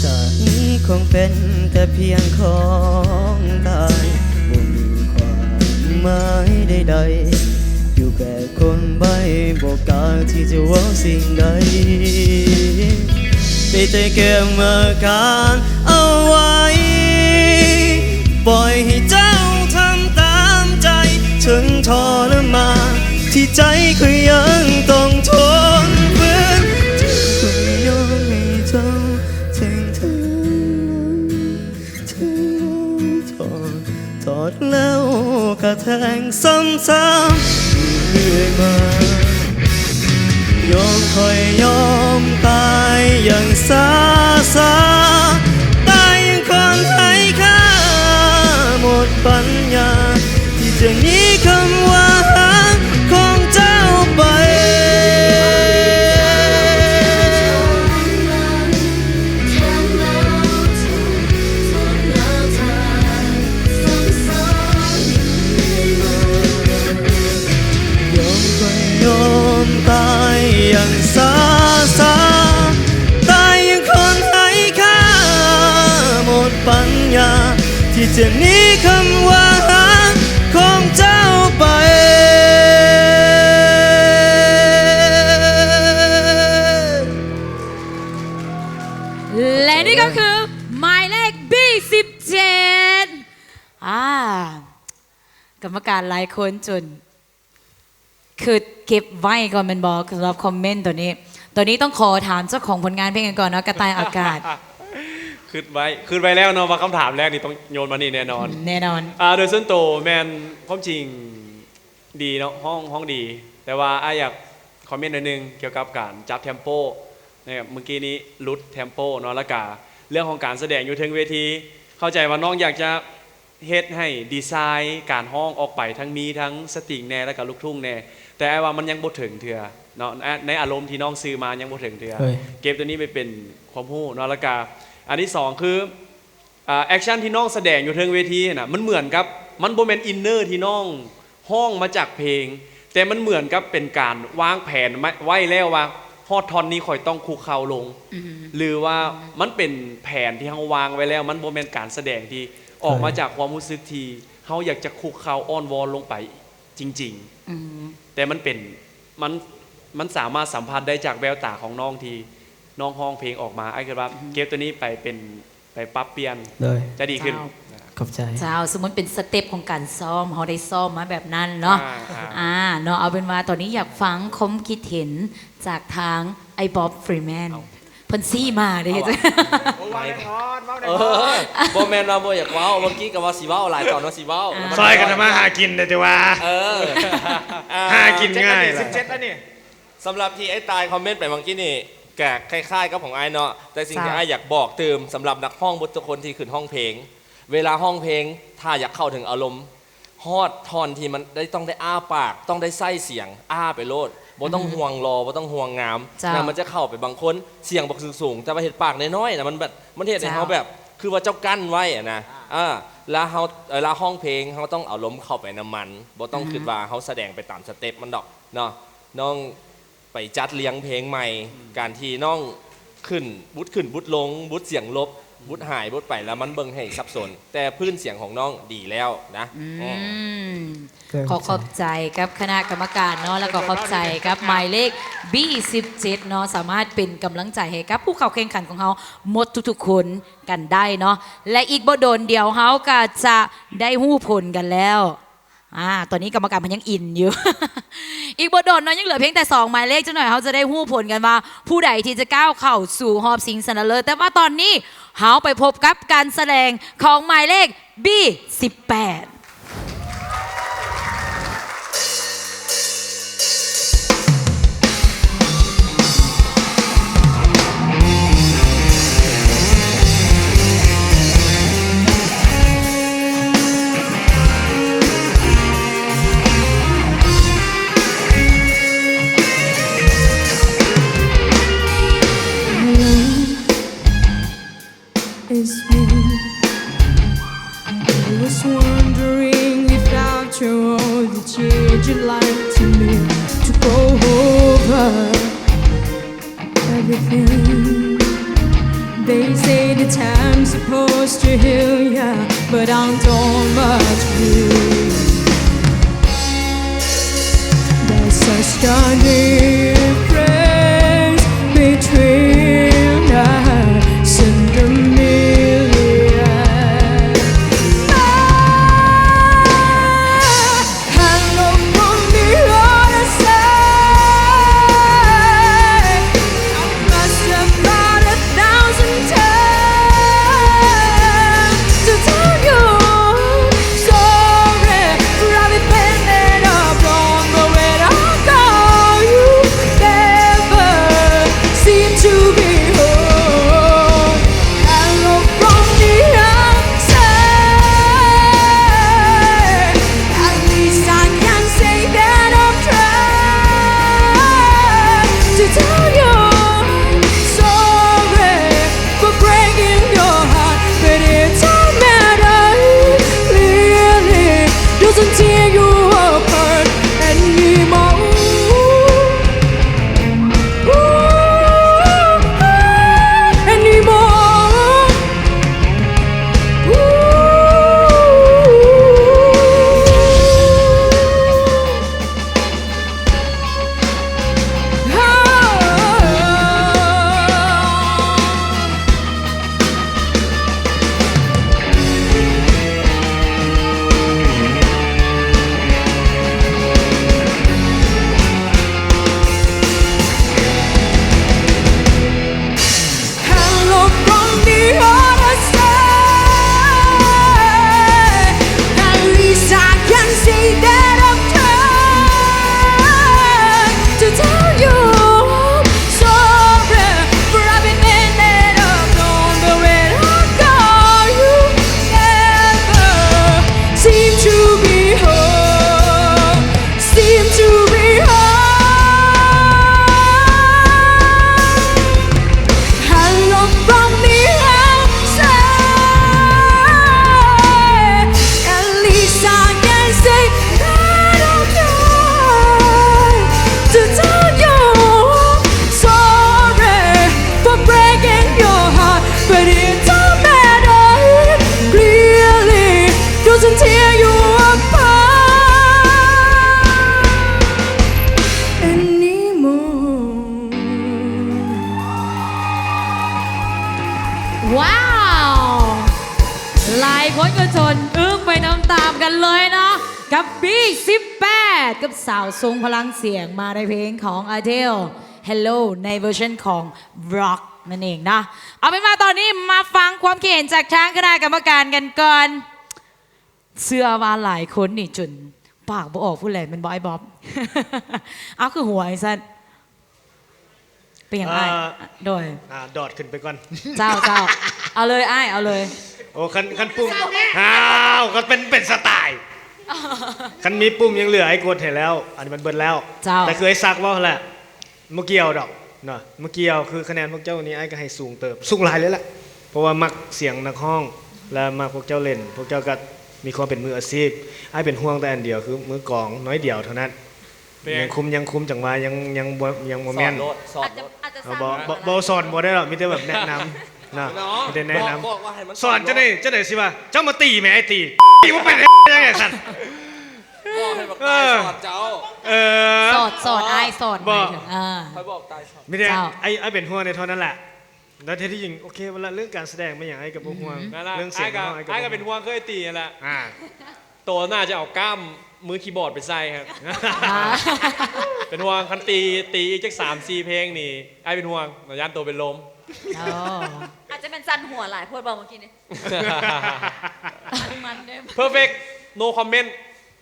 ຈາກນີ້ຄົງເປັນແຕ່ພຽງຂອງຕາຍ ບໍ່ມີຄວາມໝາຍໃດໆ ຢູ່ແບບຄົນໃບ້ ບໍ່ກ້າທີ່ຈະເວົ້າສິ່ງໃດ ໄດ້ແຕ່ເກັບມາການເອົາໄວ້ ປ່ອຍໃຫ້ເຈົ້າທຳຕາມໃຈ ເຖິງທໍລະມານ ທີ່ໃຈຂ້ອຍຍັງຕ້ອງທົນຝືນ ເຈັບຂ້ອຍຍອມໃຫ້ເຈົ້າແທງເທິງ ເທິງເຮົາຖອດ ຖອດແລ້ວກະແທງຊ້ຳໆຢູ່ເລື້ອຍມາ ຍອມຂ້ອຍຍອມຕາຍຢ່າງຊ້າໆ ຕາຍຢ່າງຄົນໄຮ້ຄ່າ ໝົດປັນຍາ ທີ່ຈະໜີຄຳວ່າຮັກຂອງເຈົ້າໄປ. ຍອມຂ້ອຍຍອມຕາຍຢ່າງຊ້າໆ ຕາຍຢ່າງຄົນໄຮ້ຄ່າ ໝົດປັນຍາ ທີ່ຈະໜີຄຳວ່າຮັກຂອງເຈົ້າໄປ. ແລະນີ້ກໍຄືໝາຍເລກ ບີສິບເຈັດ ອ່າ ກຳມະການຫຼາຍຄົນຈົນ ຄືເກັບໄວ້ກ່ອນແມ່ນບໍ່ ສຳລັບຄອມເມັນໂຕນີ້? ໂຕນີ້ຕ້ອງຂໍຖາມເຈົ້າຂອງຜົນງານເພງກັນກ່ອນເນາະ ກະຕ່າຍອາກາດ. ຄຶດໄວ້ ຄຶດໄວ້ແລ້ວເນາະວ່າຄຳຖາມແລກນີ້ຕ້ອງໂຍນມານີ້ແນ່ນອນ. ອືມ ແນ່ນອນ. ອ່າ ໂດຍສ່ວນໂຕແມ່ນຄວາມຈິງ ດີເນາະ ຮ້ອງ ຮ້ອງດີ ແຕ່ວ່າອ້າຍຢາກຄອມເມັນໜ້ອຍໜຶ່ງກ່ຽວກັບການຈັບເທັມໂປນະ ເມື່ອກີ້ນີ້ຫຼຸດເທັມໂປເນາະ ແລ້ວກະເລື່ອງຂອງການສະແດງຢູ່ເທິງເວທີ ເຂົ້າໃຈວ່ານ້ອງຢາກຈະເຮັດໃຫ້ດີໄຊການຮ້ອງອອກໄປ ທັງມີທັງສະຕິງແດ່ ແລ້ວກະລູກທຸ່ງແດ່ ແຕ່ອ້າຍວ່າມັນຍັງບໍ່ເຖິງເທື່ອເນາະ ໃນ ໃນອາລົມທີ່ນ້ອງສື່ມາຍັງບໍ່ເຖິງເທື່ອ ເກັບໂຕນີ້ໄປເປັນຄວາມຮູ້ເນາະ ແລ້ວກະອັນທີສອງຄື ອ່າ ແອັກຊັນທີ່ນ້ອງສະແດງຢູ່ເທິງເວທີຫັ້ນນະ ມັນເໝືອນກັບ ມັນບໍ່ແມ່ນອິນເນີທີ່ນ້ອງຮ້ອງມາຈາກເພງ ແຕ່ມັນເໝືອນກັບເປັນການວາງແຜນໄວ້ແລ້ວວ່າ ຮອດທ່ອນນີ້ຂ້ອຍຕ້ອງຄຸກເຂົ່າລົງ ອືມ ຫຼືວ່າ ອືມ ມັນເປັນແຜນທີ່ເຮົາວາງໄວ້ແລ້ວ ມັນບໍ່ແມ່ນການສະແດງທີ່ອອກມາຈາກຄວາມຮູ້ສຶກທີ່ເຮົາຢາກຈະຄຸກເຂົ່າອ້ອນວອນລົງໄປຈິງໆ ອືມ ແຕ່ມັນເປັນ ມັນ ມັນສາມາດສຳຜັດໄດ້ຈາກແວວຕາຂອງນ້ອງທີ່ນ້ອງຮ້ອງເພງອອກມາ ອ້າຍຄິດວ່າ ອືມ ເກັບໂຕນີ້ໄປເປັນ ໄປປັບປ່ຽນ ໂດຍ ຈະດີຂຶ້ນ. ເຈົ້າ ຂອບໃຈ. ເຈົ້າ ສົມມຸດເປັນສະເຕັບຂອງການຊ້ອມ ເຮົາໄດ້ຊ້ອມມາແບບນັ້ນເນາະ ອ່າ ອ່າ ອ່າ ເນາະ ເອົາເປັນວ່າຕອນນີ້ຢາກຟັງຄວາມຄິດເຫັນຈາກທາງອ້າຍບອບ ຟຣີແມນ ເອົ້າ ເພິ່ນຊີ້ມາເດ້ ເອົາຫວາ ເວົ້າແນ່ນອນ ເວົ້າແນ່ນອນ. ເອີ ບໍ່ແມ່ນວ່າບໍ່ຢາກເວົ້າ ເມື່ອກີ້ກໍວ່າຊິເວົ້າຫຼາຍຕອນວ່າຊິເວົ້າ ອ່າ ແລ້ວມັນ ຊ່ອຍກັນທຳມາຫາກິນແດ່ ແຕ່ວ່າ ເອີ ອ່າ ຫາກິນງ່າຍ ສິບເຈັດ ລະ ສິບເຈັດ ລະນີ້. ສຳລັບທີ່ອ້າຍຕາຍຄອມເມັນໄປເມື່ອກີ້ນີ້ ກະຄ້າຍໆກັບຂອງອ້າຍເນາະ ແຕ່ສິ່ງທີ່ ເຈົ້າ ອ້າຍຢາກບອກຕື່ມ ສຳລັບນັກຮ້ອງເບິດທຸກຄົນທີ່ຂຶ້ນຮ້ອງເພງ ເວລາຮ້ອງເພງ ຖ້າຢາກເຂົ້າເຖິງອາລົມ ຮອດທ່ອນທີ່ມັນໄດ້ ຕ້ອງໄດ້ອ້າປາກ ຕ້ອງໄດ້ໃຊ້ສຽງ ອ້າໄປໂລດ ບໍ່ຕ້ອງ ອືມ ຫ່ວງຫຼໍ່ ບໍ່ຕ້ອງຫ່ວງງາມ ເຈົ້າ ນະ ມັນຈະເຂົ້າໄປ ບາງຄົນສຽງບັກສູງໆ ແຕ່ວ່າເຮັດປາກນ້ອຍໆນະ ມັນແບບ ມັນເຮັດໃຫ້ເຮົາ ເຈົ້າ ແບບ ຄືວ່າເຈົ້າກັ້ນໄວ້ອະນະ ອ່າ ລະເຮົາ ເວລາຮ້ອງເພງ ເຮົາຕ້ອງເອົາລົມເຂົ້າໄປນຳມັນ ບໍ່ຕ້ອງ ອືມ ຄິດວ່າເຮົາສະແດງໄປຕາມສະເຕັບມັນດອກເນາະ ນ້ອງ ໄປຈັດລຽງເພງໃໝ່ ອືມ ການທີ່ນ້ອງຂຶ້ນ ບຸດຂຶ້ນບຸດລົງ ບຸດສຽງລົບ ອືມ ບຸດຫາຍບຸດໄປ ແລ້ວມັນເບິ່ງໃຫ້ສັບສົນ ແຕ່ພື້ນສຽງຂອງນ້ອງດີແລ້ວນະ ອືມ ອືມ ຂອບໃຈ ຂອບໃຈກັບຄະນະກຳມະການເນາະ ແລ້ວກໍຂອບໃຈກັບໝາຍເລກ ບີ ສິບເຈັດ ເນາະ ສາມາດເປັນກຳລັງໃຈໃຫ້ກັບຜູ້ເຂົ້າແຂ່ງຂັນຂອງເຮົາໝົດທຸກໆຄົນກັນໄດ້ເນາະ ແລະ ອີກບໍ່ດົນດຽວເຮົາກໍຈະໄດ້ຮູ້ຜົນກັນແລ້ວ. ອ່າ ຕອນນີ້ກຳມະການເພິ່ນຍັງອິນຢູ່ ອີກບໍ່ດົນເນາະ ຍັງເຫຼືອພຽງແຕ່ສອງໝາຍເລກ ຈັກໜ່ອຍເຮົາຈະໄດ້ຮູ້ຜົນກັນວ່າ ຜູ້ໃດທີ່ຈະກ້າວເຂົ້າສູ່ຮອບຊິງຊະນະເລີດ ແຕ່ວ່າຕອນນີ້ເຮົາໄປພົບກັບການສະແດງຂອງໝາຍເລກ ບີ ສິບແປດ. It's me. I was wondering if after all the years you'd like to me to go over everything. They say the time's supposed to heal ya, but I don't much believe. There's such a difference between us and a million. I, I don't want the other side. I must have thought a thousand times to tell you sorry. I've been bending up wrong, but when I call you, baby, ວ້າວ ຫຼາຍຄົນກໍຈົນອຶ້ງໄປຕາມໆກັນເລີຍເນາະ ກັບບີສິບແປດ ກັບສາວຊົງພະລັງສຽງ ມາໃນເພງຂອງ Adele Hello ໃນເວີຊັນຂອງ Rock ນັ້ນເອງເນາະ. ເອົາເປັນວ່າຕອນນີ້ມາຟັງຄວາມຄິດເຫັນຈາກທາງຄະນະກຳມະການກັນກ່ອນ. ເຊື່ອວ່າຫຼາຍຄົນນີ້ຈົນປາກບໍ່ອອກພຸ້ນແຫຼະ ແມ່ນບໍ່ອ້າຍບອບ? ເອົາ ຄືຫົວຈັ່ງຊັ້ນ? ເປັນຫຍັງອ້າຍ? ເອີ ໂດຍ ອ່າ ດອດຂຶ້ນໄປກ່ອນ. ເຈົ້າ ເຈົ້າ ເອົາເລີຍອ້າຍ ເອົາເລີຍ. ໂອ້ ຄັນ ຄັນປຸ່ມ ອ້າວ ກໍເປັນ ເປັນສະໄຕ ຄັນມີປຸ່ມຍັງເຫຼືອ ອ້າຍກົດໃຫ້ແລ້ວ ອັນນີ້ມັນເບິດແລ້ວ. ເຈົ້າ ແຕ່ຄືອ້າຍສັກເວົ້າຫັ້ນແຫຼະ ບໍ່ກ່ຽວດອກເນາະ ບໍ່ກ່ຽວ. ຄືຄະແນນພວກເຈົ້ານີ້ ອ້າຍກໍໃຫ້ສູງເຕີບ ສູງຫຼາຍເລີຍແຫຼະ ເພາະວ່າມັກສຽງນັກຮ້ອງ ແລະ ມັກພວກເຈົ້າເຫຼັ້ນ ພວກເຈົ້າກໍມີຄວາມເປັນມືອາຊີບ. ອ້າຍເປັນຫ່ວງແຕ່ອັນດຽວ ຄືມືກອງໜ້ອຍດຽວເທົ່ານັ້ນ. ເປັນຫຍັງ? ຍັງຄຸມ ຍັງຄຸມ ຈັ່ງວ່າຍັງ ຍັງບໍ່ ຍັງບໍ່ແມ່ນ. ສອນໂລດ ສອນໂລດ ເອົາ ບໍ່ ບໍ່ ບໍ່ສອນບໍ່ໄດ້ດອກ ມີແຕ່ແບບແນະນຳເນາະ ມີແຕ່ແນະນຳ. ບອກ ບອກວ່າໃຫ້ມັນ ສອນຈັ່ງໃດ ສອນໂລດ ຈັ່ງໃດຊິວ່າ ເຈົ້າມາຕີແມ່ ໄອ້ຕີ ຕີບໍ່ເປັນຫຍັງຊັ້ນ. ບອກໃຫ້ບັກຕາຍ ເອີ ສອນເຈົ້າ. ເອີ ສອນ ສອນອ້າຍ ສອນ ບອກ ໝາຍເຖິງ ເອີ ຂ້ອຍບອກຕາຍສອນ. ມີແຕ່ ເຈົ້າ ອ້າຍ ອ້າຍເປັນຫ່ວງໃນເທົ່ານັ້ນແຫຼະ. ແລ້ວແທ້ທີ່ຈິງ ໂອເຄ ເວລາເລື່ອງການສະແດງແມ່ນຫຍັງ ອ້າຍກໍບໍ່ຫ່ວງ. ອືມ ນັ້ນລະ ເລື່ອງສຽງ ອ້າຍກໍ ອ້າຍກໍເປັນຫ່ວງຄືໄອ້ຕີຫັ້ນລະ. ອ່າ ໂຕໜ້າຈະເອົາກ້າມມືຄີບອດໄປໃສ່ຄັບ. ອ່າ ເປັນຫ່ວງ ຄັນຕີ ຕີອີກຈັກສາມສີ່ເພງນີ້ ອ້າຍເປັນຫ່ວງ ຢ້ານໂຕເປັນລົມ. ອໍ ອາດຈະແມ່ນສັ່ນຫົວຫຼາຍໂພດບໍ່ເມື່ອກີ້ນີ້? ມັນເດ້ perfect no comment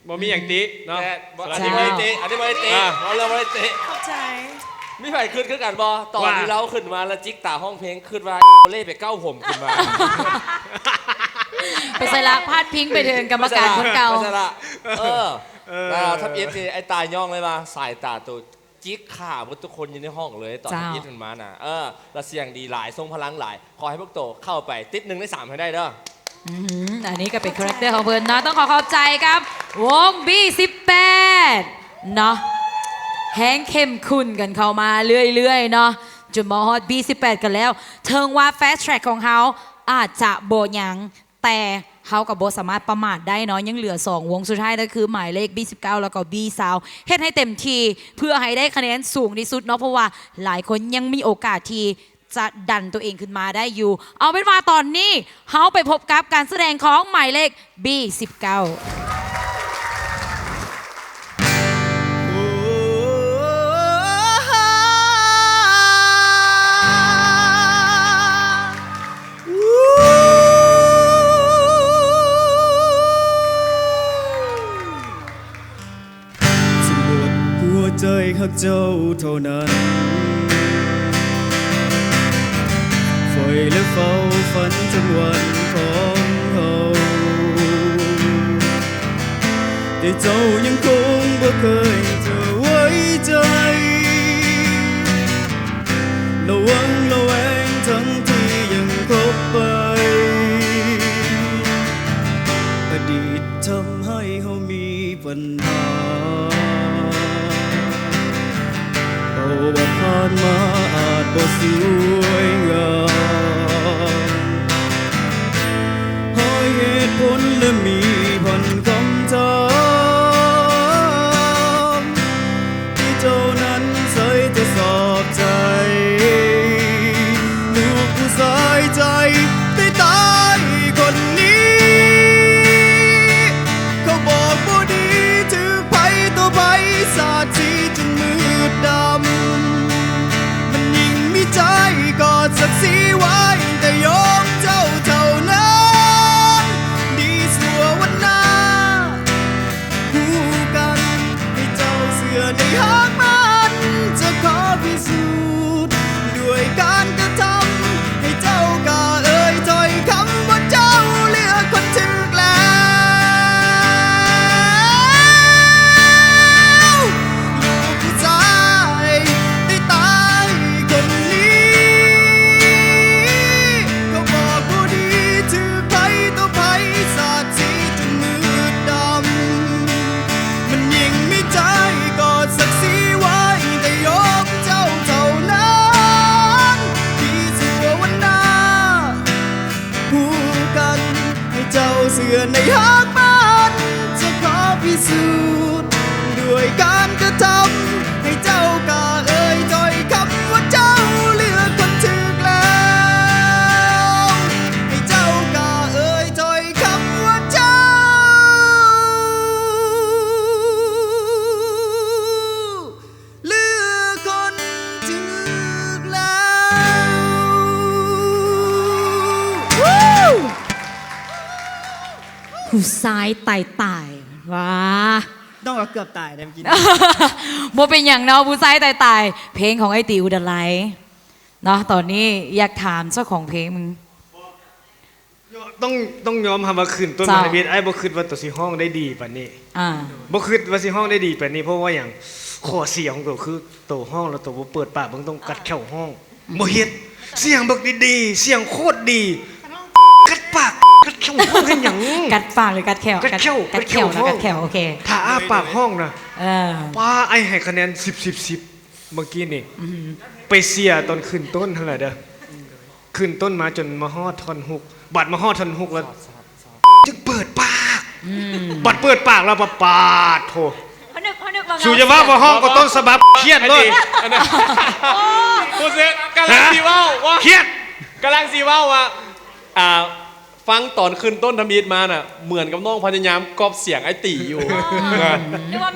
ບໍ່ມີຫຍັງຕິເນາະ. ແຕ່ ສຳລັບ ອັນນີ້ບໍ່ໄດ້ຕິ ອັນນີ້ບໍ່ໄດ້ຕິ ອ່າ ເວົ້າເລື່ອງບໍ່ໄດ້ຕິ. ຂອບໃຈ. ມີໃຜຄິດຄືກັນບໍ່ ຕອນ ວ່າ ທີ່ລາວຂຶ້ນມາແລ້ວຈິກຕາຮ້ອງເພງ ຄິດວ່າເລ່ໄປເກົ້າຜົມຂຶ້ນມາ? ໄປໃສລະ ພາດພິງໄປເຖິງກຳມະການຄົນເກົ່າ. ໄປໃສລະ ເອີ ເອີ ແລ້ວທຳອິດນີ້ ໄອ້ຕາຍຍ້ອງເລີຍວ່າ ສາຍຕາໂຕ ຈິກຂາໝົດທຸກຄົນຢູ່ໃນຫ້ອງເລີຍ ຕອນ ເຈົ້າ ທຳອິດເພິ່ນມານະ. ເອີ ລະສຽງດີຫຼາຍ ຊົງພະລັງຫຼາຍ. ຂໍໃຫ້ພວກໂຕເຂົ້າໄປຕິດໜຶ່ງໃນສາມໃຫ້ໄດ້ເດີ. ອືມ ອັນນີ້ກໍເປັນຄາແຣັກເຕີຂອງເພິ່ນເນາະ. ຕ້ອງຂໍຂອບໃຈກັບວົງບີສິບແປດເນາະ ແຮງເຂັ້ມຂຸ້ນກັນເຂົ້າມາເລື້ອຍໆເນາະ ຈົນມາຮອດບີສິບແປດກັນແລ້ວ. ເຖິງວ່າ Fast Track ຂອງເຮົາອາດຈະບໍ່ຍັງ ແຕ່ເຮົາກໍບໍ່ສາມາດປະໝາດໄດ້ເນາະ ຍັງເຫຼືອສອງວົງສຸດທ້າຍ ກໍຄືໝາຍເລກບີສິບເກົ້າ ແລ້ວກໍບີຊາວ. ເຮັດໃຫ້ເຕັມທີ່ເພື່ອໃຫ້ໄດ້ຄະແນນສູງທີ່ສຸດເນາະ ເພາະວ່າຫຼາຍຄົນຍັງມີໂອກາດທີ່ຈະດັນຕົວເອງຂຶ້ນມາໄດ້ຢູ່. ເອົາເປັນວ່າຕອນນີ້ເຮົາໄປພົບກັບການສະແດງຂອງໝາຍເລກບີສິບເກົ້າ. ຈະໝົດຫົວໃຈຮັກເຈົ້າເທົ່ານັ້ນ ໄຟ ແລະ ເຝົ້າຝັນທັງວັນຂອງເຮົາ ແຕ່ເຈົ້າຍັງຄົງບໍ່ເຄີຍຈະໄວ້ໃຈ ລະວັງລະແວງທັງທີ່ຍັງຄົບໄປ ອະດີດທຳໃຫ້ເຮົາມີ ບັນຫາ ເພາະວ່າຜ່ານມາອາດບໍ່ສວຍງາມ ໃຫ້ເຫດຜົນ ແລະ ມີພັນຄຳຖາມ ທີ່ເຈົ້ານັ້ນໃສ່ຈະສອບໃຈ ລູກຜູ້ຊາຍໃຈຕາຍໆຄົນນີ້ ເຂົາບອກບໍ່ດີຖືກໃຜຕໍ່ໃຜ ສາດສີຈົນມືດດຳ ມັນຍິ່ງມີໃຈກອດສັກສີໄວ້ ແຕ່ຍອມເຈົ້າເທົ່ານັ້ນ ດີຊົ່ວວັນໜ້າ ຮູ້ກັນ ໃຫ້ເຈົ້າເຊື່ອໃນຮັກມັນ ຈະຂໍພິສູດດ້ວຍການກະທຳ ໃຫ້ເຈົ້າກ້າເອີ່ຍຖ້ອຍຄຳວ່າເຈົ້າເລືອກຄົນຖືກແລ້ວ ລູກຜູ້ຊາຍທີ່ຕາຍຄົນນີ້ ເຂົາບອກບໍ່ດີຖືກໃຜຕໍ່ໃຜ ສາດສີຈົນມືດດຳ ມັນຍິ່ງມີໃຈກອດສັກສີໄວ້ ແຕ່ຍອມເຈົ້າເທົ່ານັ້ນ ດີຊົ່ວວັນໜ້າ ຮູ້ກັນ ໃຫ້ເຈົ້າເຊື່ອໃນຮັກມັນ ຈະຂໍພິສູດດ້ວຍການກະທຳ ໃຫ້ເຈົ້າກ້າເອີ່ຍຖ້ອຍຄຳວ່າເຈົ້າເລືອກຄົນຖືກແລ້ວ ຜູ້ຊາຍຕາຍໆ ຫວາ ນ້ອງກໍເກືອບຕາຍໄດ້ເມື່ອກີ້ນີ້. ບໍ່ເປັນຫຍັງເນາະ ຜູ້ຊາຍຕາຍໆ ເພງຂອງອ້າຍຕີ ອຸດາໄລເນາະ. ຕອນນີ້ຢາກຖາມເຈົ້າຂອງເພງ ຕ້ອງ ຕ້ອງຍອມຮັບວ່າຂຶ້ນຕົ້ນມາທຳອິດ ອ້າຍບໍ່ຄິດວ່າໂຕຊິຮ້ອງໄດ້ດີປານນີ້. ອ່າ ບໍ່ຄິດວ່າຊິຮ້ອງໄດ້ດີປານນີ້ ເພາະວ່າຫຍັງ? ຂໍ້ເສຍຂອງໂຕຄືໂຕຮ້ອງແລ້ວໂຕບໍ່ເປີດປາກ ເບິ່ງ ຕ້ອງກັດແຂ້ວຮ້ອງ ບໍ່ເຮັດ. ສຽງບັກດີໆ ສຽງໂຄດດີ ກັດປາກ ກັດແຂ້ວຮ້ອງເຮັດຫຍັງ? ກັດປາກ ຫຼື ກັດແຂ້ວ? ກັດແຂ້ວ ກັດແຂ້ວ ກັດແຂ້ວ ໂອເຄ. ຖ້າອ້າປາກຮ້ອງນະ ເອີ ປ້າ ອ້າຍໃຫ້ຄະແນນສິບ ສິບ ສິບ ເມື່ອກີ້ນີ້. ອືມ ໄປເສຍຕອນຂຶ້ນຕົ້ນຫັ້ນລະເດີ. ຂຶ້ນຕົ້ນມາຈົນມາຮອດທ່ອນຮຸກ ບັດມາຮອດທ່ອນຮຸກແລ້ວຈຶ່ງເປີດປາກ. ອືມ ບັດເປີດປາກແລ້ວ ປາດໂທ ເຮົານຶກ ເຮົານຶກວ່າ ສູຢ່າເວົ້າວ່າຮ້ອງກໍຕົ້ນສະບັບ ຄຽດໂລດ. ອັນນັ້ນ ໂອ້ ຮູ້ສຶກກຳລັງ ຮະ ຊິເວົ້າວ່າ ຄຽດ ກຳລັງຊິເວົ້າວ່າ ອ່າ ຟັງຕອນຂຶ້ນຕົ້ນທຳອິດມານະ ເໝືອນກັບນ້ອງພະຍາຍາມກັອບສຽງອ້າຍຕີຢູ່. ອືມ ເອີ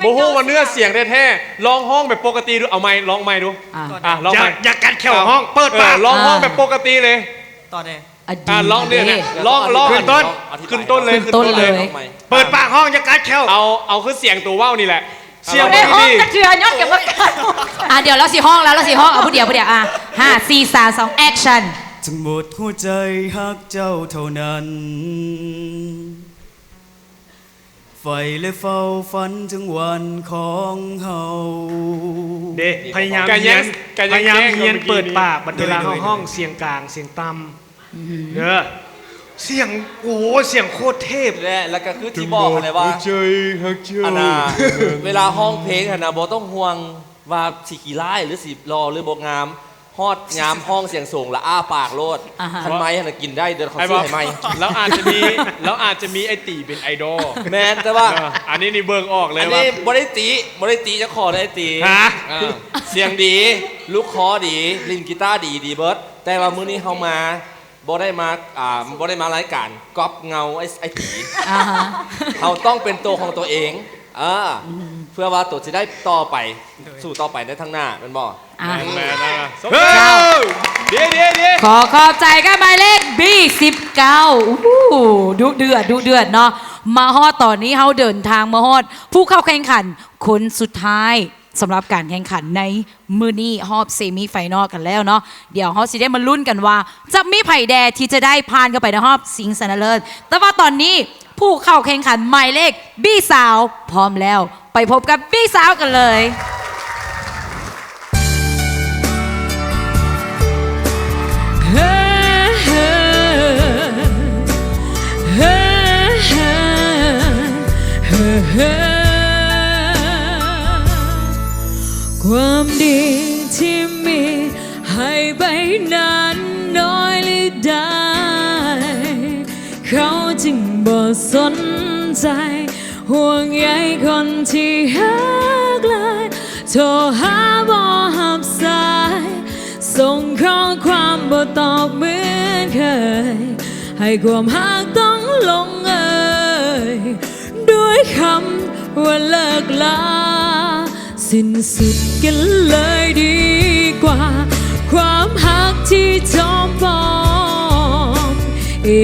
ບໍ່ຮູ້ວ່າເນື້ອສຽງແທ້ໆ. ລອງຮ້ອງແບບປົກກະຕິດູ ເອົາໃໝ່ ລອງໃໝ່ດູ. ອ່າ ອ່າ ລອງໃໝ່ ຢ່າ ຢ່າກັດແຂ້ວຮ້ອງ ເອົາ ເປີດປາກ. ເອີ ລອງຮ້ອງແບບປົກກະຕິເລີຍ ຕໍ່ແດ່. ອ່າ ລອງເດີ ລອງ ລອງ ຂຶ້ນຕົ້ນ ຂຶ້ນຕົ້ນເລີຍ ຂຶ້ນຕົ້ນເລີຍ. ເປີດປາກຮ້ອງ ຢ່າກັດແຂ້ວ. ເອົາ ເອົາຄືສຽງໂຕເວົ້ານີ້ແຫຼະ. ສຽງບໍ່ໄດ້ຮ້ອງຈັກເທື່ອ ຍ້ອນກຳມະການ. ອ່າ ດຽວລາວຊິຮ້ອງແລ້ວ ລາວຊິຮ້ອງ. ເອົາຜູ້ດຽວ ຜູ້ດຽວ. ອ່າ ຫ້າ ສີ່ ສາມ ສອງ ແອັກຊັນ. ທັງໝົດຫົວໃຈຮັກເຈົ້າເທົ່ານັ້ນ ໃຝ່ ແລະ ເຝົ້າຝັນເຖິງວັນຂອງເຮົາ. ເດ້ ພະຍາຍາມຮຽນ ພະຍາຍາມຮຽນເປີດປາກ ບັດເວລາເຮົາຮ້ອງສຽງກາງ ສຽງຕ່ຳ ອືຮຶ ເດີ ສຽງ ໂອ້ ສຽງໂຄດເທບ. ແລະ ແລ້ວກໍຄືທີ່ບອກຫັ້ນແຫຼະວ່າ ອັນນ່າ ເວລາຮ້ອງເພງຫັ້ນນະ ບໍ່ຕ້ອງຫ່ວງວ່າຊິຂີ້ລ້າຍ ຫຼື ຊິຫຼໍ່ ຫຼື ບໍ່ງາມ. ຮອດຍາມຮ້ອງສຽງສູງລະອ້າປາກໂລດ. ອ່າຮະ ຄັນໄມຫັ້ນນະກິນໄດ້ ດຽວເຂົາຊື້ໃຫ້ໃໝ່. ລາວອາດຈະມີ ລາວອາດຈະມີອ້າຍຕີເປັນໄອດອລ. ແມ່ນ ແຕ່ວ່າ ເອີ ອັນນີ້ນີ້ເບິ່ງອອກເລີຍວ່າ ອັນນີ້ບໍ່ໄດ້ຕິ ບໍ່ໄດ້ຕິຈັກຂໍ້ເລີຍ ອ້າຍຕີ. ຮະ ເອີ ສຽງດີ ລູກຄໍດີ ຫຼິ້ນກີຕາດີ ດີເບິດ. ແຕ່ວ່າມື້ນີ້ເຮົາມາ ບໍ່ໄດ້ມາ ອ່າ ບໍ່ໄດ້ມາລາຍການກັອບເງົາໄອ້ ໄອ້ຕີ. ອ່າຮະ ເຮົາຕ້ອງເປັນໂຕຂອງໂຕເອງ. ເອີ ອືມ ເພື່ອວ່າໂຕຊິໄດ້ຕໍ່ໄປ ໂດຍ ສູ້ຕໍ່ໄປໃນທາງໜ້າ ແມ່ນບໍ່? ອ່າ ແມ່ນໆ ເອີ ເດ້ໆໆ ຂໍຂອບໃຈກັບໝາຍເລກ ບີ ສິບເກົ້າ. ໂອ້ໂຫ ດຸເດືອດ ດຸເດືອດເນາະ. ມາຮອດຕອນນີ້ ເຮົາເດີນທາງມາຮອດຜູ້ເຂົ້າແຂ່ງຂັນຄົນສຸດທ້າຍ ສຳລັບການແຂ່ງຂັນໃນມື້ນີ້ ຮອບເຊມີໄຟນອລກັນແລ້ວເນາະ. ດຽວເຮົາຊິໄດ້ມາລຸ້ນກັນວ່າ ຈະມີໃຜແດ່ທີ່ຈະໄດ້ຜ່ານເຂົ້າໄປໃນຮອບຊິງຊະນະເລີດ. ແຕ່ວ່າຕອນນີ້ຜູ້ເຂົ້າແຂ່ງຂັນໝາຍເລກ ບີ ສາວ ພ້ອມແລ້ວ. ໄປພົບກັບບີ ສາວ ກັນເລີຍ. ຄວາມດີທີ່ມີໃຫ້ໄປນັ້ນນ້ອຍຫຼືໄດ້ ເຂົາຈຶ່ງບໍ່ສົນໃຈ ຫ່ວງໃຍຄົນທີ່ຮັກຫຼາຍ ໂທຫາບໍ່ຮັບສາຍ ສົ່ງຂໍ້ຄວາມບໍ່ຕອບເໝືອນເຄີຍ ໃຫ້ຄວາມຮັກຕ້ອງລົງເອີຍ ດ້ວຍຄຳວ່າເລີກລາ ສິ້ນສຸດກັນເລີຍດີກວ່າ ຄວາມຮັກທີ່ຈອມປອມ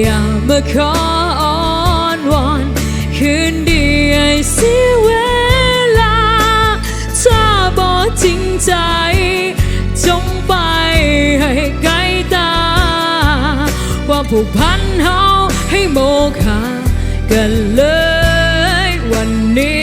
ຢ່າມາຂໍອ້ອນວອນ ຄືນດີໃຫ້ເສຍເວລາ ຖ້າບໍ່ຈິງໃຈ ຈົ່ງໄປໃຫ້ໄກຕາ ຄວາມຜູກພັນເຮົາໃຫ້ໂມຄາກັນເລີຍວັນນີ້.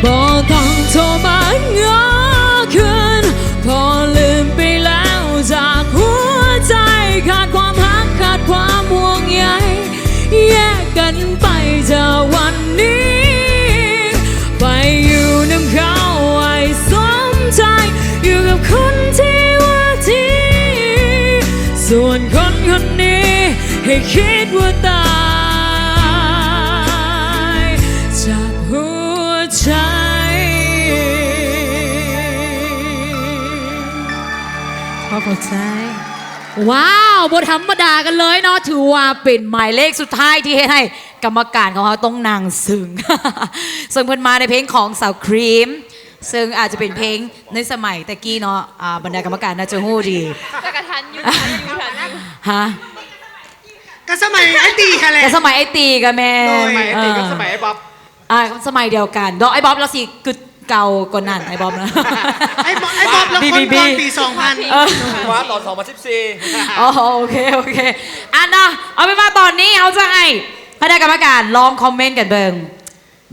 ບໍ່ຕ້ອງໂທມາງໍຄືນ ພໍລືມໄປແລ້ວຈາກຫົວໃຈ ຂາດຄວາມຮັກ ຂາດຄວາມຫ່ວງໃຍ ແຍກກັນໄປຈາກວັນນີ້ ໄປຢູ່ນຳເຂົາໃຫ້ສົມໃຈ ຢູ່ກັບຄົນທີ່ວ່າດີ ສ່ວນຄົນຄົນນີ້ໃຫ້ຄິດວ່າຕາ ໃຊ່ ວ້າວ ບໍ່ທຳມະດາກັນເລີຍເນາະ ຖືວ່າເປັນໝາຍເລກສຸດທ້າຍທີ່ເຮັດໃຫ້ກຳມະການຂອງເຮົາຕ້ອງນັ່ງຊຶງ ເຊິ່ງເພິ່ນມາໃນເພງຂອງສາວຄຣີມ ເຊິ່ງອາດຈະເປັນເພງໃນສະໄໝແຕ່ກີ້ເນາະ ອາ ບັນດາກຳມະການໜ້າຈະຮູ້ດີ ແຕ່ກະທັນຢູ່ ທັນຢູ່ ທັນຢູ່ ຮະ ກະສະໄໝອ້າຍຕີຫັ້ນແຫຼະ ກະສະໄໝອ້າຍຕີກະແມ່ນ ໂດຍ ສະໄໝອ້າຍຕີກັບ ເອີ ສະໄໝອ້າຍບອບ ອ່າ ສະໄໝດຽວກັນ ດອກອ້າຍບອບລາວຊິກຶດເກົ່າກວ່ານັ້ນ ອ້າຍບອບນະ ອ້າຍບອບ ອ້າຍບອບລາວຄົນກ່ອນປີສອງພັນ ເອີ ວ່າຕອນສອງພັນສິບສີ່ ອໍ ໂອເຄ ໂອເຄ ອັນນະ ເອົາເປັນວ່າຕອນນີ້ເຮົາຈະໃຫ້ຄະນະກຳມະການລອງຄອມເມັນກັນເບິ່ງ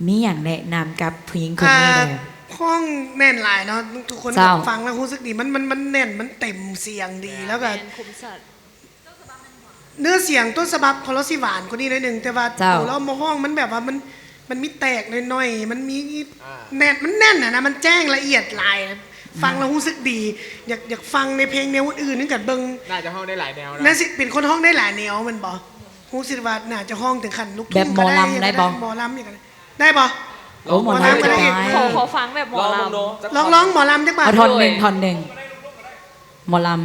ມີຫຍັງແນະນຳກັບຜູ້ຍິງຄົນນີ້ແດ່? ອ່າ ຮ້ອງແໜ້ນຫຼາຍເນາະ ທຸກຄົນ ເຈົ້າ ຟັງແລ້ວຮູ້ສຶກດີ ມັນ ມັນ ມັນແໜ້ນ ມັນເຕັມສຽງດີ ແລ້ວກະ ແມ່ນ ຄົມຊັດ ເນື້ອສຽງຕົ້ນສະບັບຂອງລາວຊິຫວານກວ່ານີ້ໜ້ອຍໜຶ່ງ ແຕ່ວ່າ ເຈົ້າ ໂຕລາວມາຮ້ອງມັນແບບວ່າມັນ ມັນມີແຕກໜ້ອຍໆ ມັນມີ ອ່າ ແໜ້ນ ມັນແໜ້ນຫັ້ນນະ ມັນແຈ້ງລະອຽດຫຼາຍ ຟັງແລ້ວຮູ້ສຶກດີ ຢາກ ຢາກຟັງໃນເພງແນວອື່ນໆ ຄືກັນເບິ່ງ ໜ້າຈະຮ້ອງໄດ້ຫຼາຍແນວນະ ໜ້າຊິເປັນຄົນຮ້ອງໄດ້ຫຼາຍແນວແມ່ນບໍ່? ຮູ້ສຶກວ່າໜ້າຈະຮ້ອງເຖິງຂັ້ນລູກ ແບບໝໍລຳໄດ້ບໍ່? ໄດ້ບໍ່? ໝໍລຳນີ້ກໍໄດ້ ໄດ້ບໍ່? ໂອ້ ໝໍລຳກໍໄດ້ອີກ ຂໍ ຂໍຟັງແບບໝໍລຳ ລອງ ລອງໝໍລຳຈັກບາດ ເອົາທ່ອນໜຶ່ງ ໂດຍ ທ່ອນໜຶ່ງ ໝໍລຳ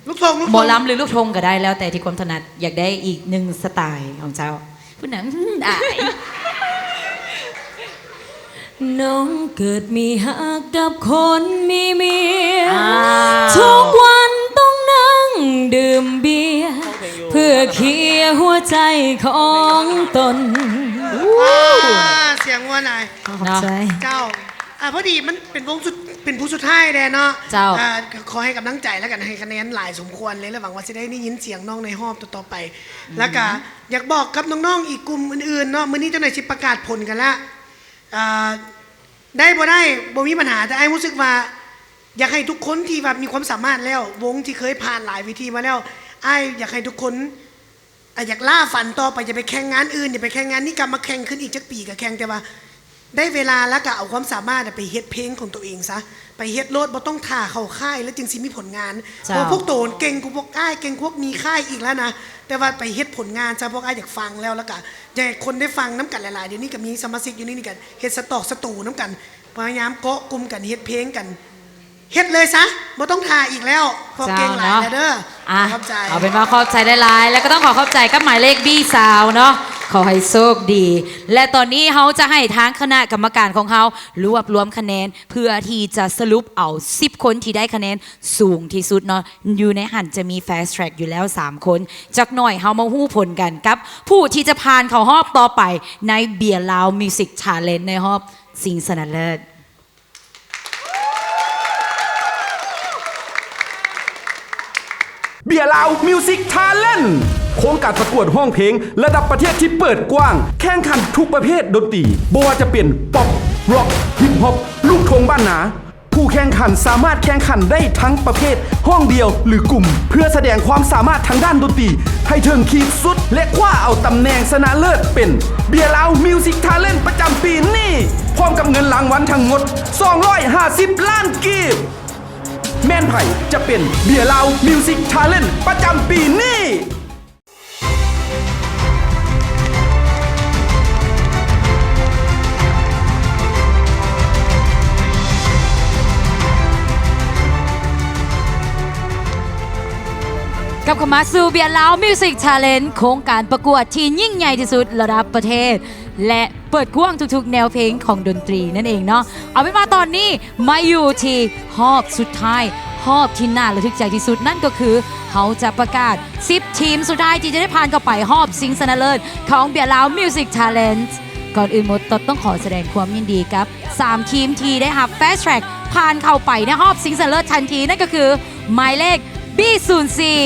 ລູກທົ່ງ ລູກທົ່ງ ໝໍລຳ ຫຼື ລູກທົ່ງກໍໄດ້ ແລ້ວແຕ່ທີ່ຄວາມຖະໜັດ ຢາກໄດ້ອີກໜຶ່ງສະໄຕຂອງເຈົ້າ ຜູ້ນຳ ອາຍ ນ້ອງເກີດມີຮັກກັບຄົນມີເມຍ ອ່າ ທຸກວັນຕ້ອງນັ່ງດື່ມເບຍ ເພື່ອເຄຍຫົວໃຈຂອງຕົນ ອ່າ ສຽງມ່ວນຫຼາຍ ຂອບໃຈ ເຈົ້າ ອ່າ ພໍດີມັນເປັນວົງສຸດ ເປັນຜູ້ສຸດທ້າຍແດ່ເນາະ ເຈົ້າ ອ່າ ຂໍໃຫ້ກຳລັງໃຈ ແລ້ວກັນໃຫ້ຄະແນນຫຼາຍສົມຄວນເລີຍ ແລະ ຫວັງວ່າຊິໄດ້ຍິນສຽງນ້ອງໃນຮອບຕໍ່ໆໄປ ອືມ ແລ້ວກະຢາກບອກກັບນ້ອງໆອີກກຸ່ມອື່ນໆເນາະ ມື້ນີ້ຈັກໜ່ອຍຊິປະກາດຜົນກັນລະ ອ່າ ໄດ້ບໍ່ໄດ້ບໍ່ມີບັນຫາ ແຕ່ອ້າຍຮູ້ສຶກວ່າ ຢາກໃຫ້ທຸກຄົນທີ່ວ່າມີຄວາມສາມາດແລ້ວ ວົງທີ່ເຄີຍຜ່ານຫຼາຍເວທີມາແລ້ວ ອ້າຍຢາກໃຫ້ທຸກຄົນ ອາ ຢາກລ່າຝັນຕໍ່ໄປ ຢ່າໄປແຂ່ງງານອື່ນ ຢ່າໄປແຂ່ງງານນີ້ ກັບມາແຂ່ງຂຶ້ນອີກຈັກປີກະແຂ່ງ ແຕ່ວ່າໄດ້ເວລາແລ້ວກະເອົາຄວາມສາມາດໄປເຮັດເພງຂອງໂຕເອງຊະ ໄປເຮັດໂລດ ບໍ່ຕ້ອງຖ້າເຂົ້າຄ້າຍແລ້ວຈຶ່ງຊິມີຜົນງານ ເຈົ້າ ເພາະພວກໂຕເກັ່ງກວ່າພວກອ້າຍ ເກັ່ງກວ່າພວກມີຄ້າຍອີກແລ້ວນະ ແຕ່ວ່າໄປເຮັດຜົນງານຊະ ພວກອ້າຍຢາກຟັງແລ້ວ ແລ້ວກະຢາກໃຫ້ຄົນໄດ້ຟັງນຳກັນຫຼາຍໆ ດຽວນີ້ກະມີສະມາຊິກຢູ່ໃນນີ້ກະເຮັດສະຕອກສະຕູນຳກັນ ພະຍາຍາມເກາະກຸ່ມກັນເຮັດເພງກັນ ເຮັດເລີຍຊະ ບໍ່ຕ້ອງຖ້າອີກແລ້ວ ເພາະເກັ່ງຫຼາຍແລ້ວເດີ ເຈົ້າເນາະ ອ່ະ ຂອບໃຈ ເອົາເປັນວ່າຂອບໃຈຫຼາຍໆ ແລ້ວກໍຕ້ອງຂໍຂອບໃຈກັບໝາຍເລກບີຊາວເນາະ ຂໍໃຫ້ໂຊກດີ ແລະ ຕອນນີ້ເຮົາຈະໃຫ້ທາງຄະນະກຳມະການຂອງເຮົາລວບລວມຄະແນນ ເພື່ອທີ່ຈະສະຫຼຸບເອົາສິບຄົນທີ່ໄດ້ຄະແນນສູງທີ່ສຸດເນາະ ຢູ່ໃນຫັ້ນຈະມີ Fast Track ຢູ່ແລ້ວສາມຄົນ ຈັກໜ້ອຍເຮົາມາຮູ້ຜົນກັນກັບຜູ້ທີ່ຈະຜ່ານເຂົ້າຮອບຕໍ່ໄປໃນ Beer Lao Music Challenge ໃນຮອບຊິງຊະນະເລີດ. Beer Lao Music Talent ໂຄງການປະກວດຮ້ອງເພງລະດັບປະເທດທີ່ເປີດກວ້າງ, ແຂ່ງຂັນທຸກປະເພດດົນຕີ, ບໍ່ວ່າຈະເປັນ Pop, Rock, Hip Hop, ລູກທົ່ງບ້ານນາ. ຜູ້ແຂ່ງຂັນສາມາດແຂ່ງຂັນໄດ້ທັງປະເພດຮ້ອງດຽວ ຫຼື ກຸ່ມ ເພື່ອສະແດງຄວາມສາມາດທາງດ້ານດົນຕີໃຫ້ເຖິງຂີດສຸດ ແລະ ຄວ້າເອົາຕຳແໜ່ງຊະນະເລີດເປັນ Beer Lao Music Talent ປະຈຳປີນີ້ ພ້ອມກັບເງິນລາງວັນທັງໝົດ ສອງຮ້ອຍຫ້າສິບລ້ານກີບ. ແມ່ນໃຜຈະເປັນ Beer Lao Music Talent ປະຈຳປີນີ້? ກັບເຂົ້າມາສູ່ Beer Lao Music Talent ໂຄງການປະກວດທີ່ຍິ່ງໃຫຍ່ທີ່ສຸດລະດັບປະເທດ ແລະ ເປີດກວ້າງທຸກໆແນວເພງຂອງດົນຕີນັ້ນເອງເນາະ. ເອົາເປັນວ່າຕອນນີ້ມາຢູ່ທີ່ຮອບສຸດທ້າຍ, ຮອບທີ່ໜ້າລະທຶກໃຈທີ່ສຸດ, ນັ້ນກໍຄືເຮົາຈະປະກາດສິບທີມສຸດທ້າຍທີ່ຈະໄດ້ຜ່ານເຂົ້າໄປຮອບຊິງຊະນະເລີດຂອງ Beer Lao Music Talent. ກ່ອນອື່ນໝົດ ຕ້ອງຂໍສະແດງຄວາມຍິນດີກັບສາມທີມທີ່ໄດ້ຮັບ Fast Track ຜ່ານເຂົ້າໄປໃນຮອບຊິງຊະນະເລີດທັນທີ, ນັ້ນກໍຄືໝາຍເລກ ບີ ສູນສີ່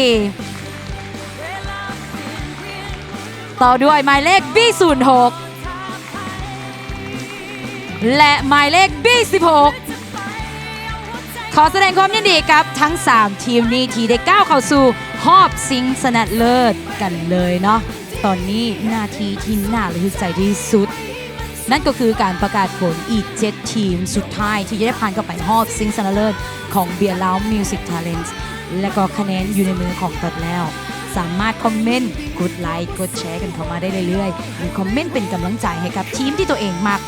ຕໍ່ດ້ວຍໝາຍເລກ ບີ ສູນຫົກ ແລະ ໝາຍເລກ ບີ ສິບຫົກ. ຂໍສະແດງຄວາມຍິນດີກັບທັງສາມທີມນີ້ທີ່ໄດ້ກ້າວເຂົ້າສູ່ຮອບຊິງຊະນະເລີດກັນເລີຍເນາະ. ຕອນນີ້ໜ້າທີ່ທີ່ໜ້າລະທຶກໃຈທີ່ສຸດ ນັ້ນກໍຄືການປະກາດຜົນອີກເຈັດທີມສຸດທ້າຍທີ່ຈະໄດ້ຜ່ານເຂົ້າໄປຮອບຊິງຊະນະເລີດຂອງ Beer Lao Music Talent ແລະ ກໍຄະແນນຢູ່ໃນມືຂອງຕົນແລ້ວ. ສາມາດຄອມເມັນ, ກົດໄລ, ກົດແຊກັນເຂົ້າມາໄດ້ເລື້ອຍໆ ຫຼື ຄອມເມັນເປັນກຳລັງໃຈໃຫ້ກັບທີມທີ່ຕົວເອງມັກ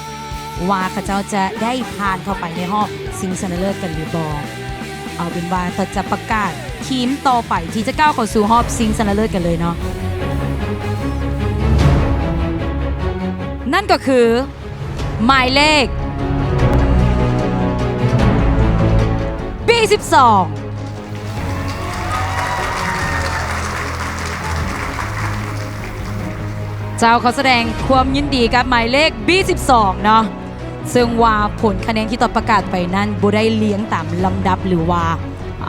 ວ່າເຂົາເຈົ້າຈະໄດ້ຜ່ານເຂົ້າໄປໃນຮອບຊິງຊະນະເລີດກັນຫຼືບໍ່. ເອົາເປັນວ່າ ຕາຈະປະກາດ ທີມຕໍ່ໄປທີ່ຈະກ້າວເຂົ້າສູ່ຮອບຊິງຊະນະເລີດກັນເລີຍເນາະ. ນັ້ນກໍຄືໝາຍເລກ ບີ ສິບສອງ. ເຈົ້າ ຂໍສະແດງຄວາມຍິນດີກັບໝາຍເລກ ບີ ສິບສອງ ເນາະ, ເຊິ່ງວ່າຜົນຄະແນນທີ່ຕ້ອງປະກາດໄປນັ້ນບໍ່ໄດ້ລຽງຕາມລຳດັບ ຫຼືວ່າ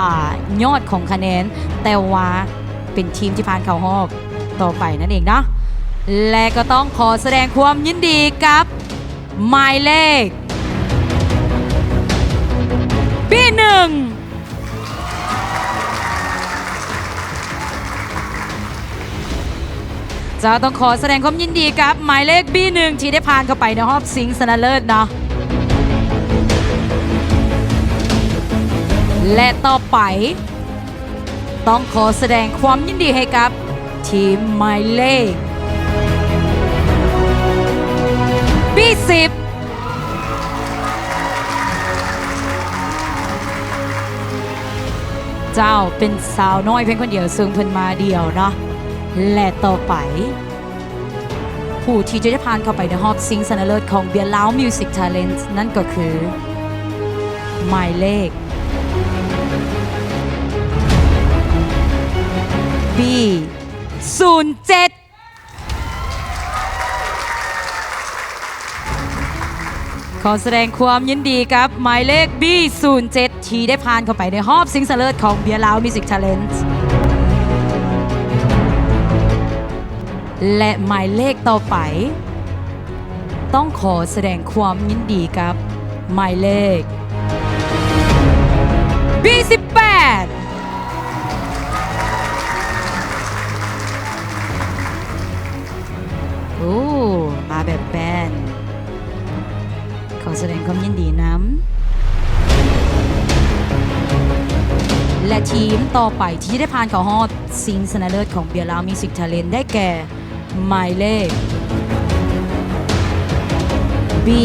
ອ່າ ຍອດຂອງຄະແນນ, ແຕ່ວ່າເປັນທີມທີ່ຜ່ານເຂົ້າຮອບຕໍ່ໄປນັ້ນເອງເນາະ. ແລະ ກໍຕ້ອງຂໍສະແດງຄວາມຍິນດີກັບໝາຍເລກ ບີ ໜຶ່ງ. ເຈົ້າ ຕ້ອງຂໍສະແດງຄວາມຍິນດີກັບໝາຍເລກ ບີ ໜຶ່ງ ທີ່ໄດ້ຜ່ານເຂົ້າໄປໃນຮອບຊິງຊະນະເລີດເນາະ. ແລະ ຕໍ່ໄປ ຕ້ອງຂໍສະແດງຄວາມຍິນດີໃຫ້ກັບທີມໝາຍເລກ ບີ ສິບ. ເຈົ້າ ເປັນສາວນ້ອຍພຽງຄົນດຽວ ເຊິ່ງເພິ່ນມາດຽວເນາະ. ແລະ ຕໍ່ໄປ ຜູ້ທີ່ຈະໄດ້ຜ່ານເຂົ້າໄປໃນຮອບຊິງຊະນະເລີດຂອງ Beer Lao Music Talent ນັ້ນກໍຄື ໝາຍເລກ ບີ ສູນເຈັດ. ຂໍສະແດງຄວາມຍິນດີກັບໝາຍເລກ ບີ ສູນເຈັດ ທີ່ໄດ້ຜ່ານເຂົ້າໄປໃນຮອບຊິງຊະນະເລີດຂອງ Beer Lao Music Talent. ແລະ ໝາຍເລກຕໍ່ໄປ ຕ້ອງຂໍສະແດງຄວາມຍິນດີກັບໝາຍເລກ ບີ ສິບແປດ. ໂອ້ ມາແບບແບນ. ຂໍສະແດງຄວາມຍິນດີນຳ. ແລະ ທີມຕໍ່ໄປທີ່ຈະໄດ້ຜ່ານເຂົ້າຮອບຊິງຊະນະເລີດຂອງ Beer Lao Music Talent ໄດ້ແກ່ ໝາຍເລກ ບີ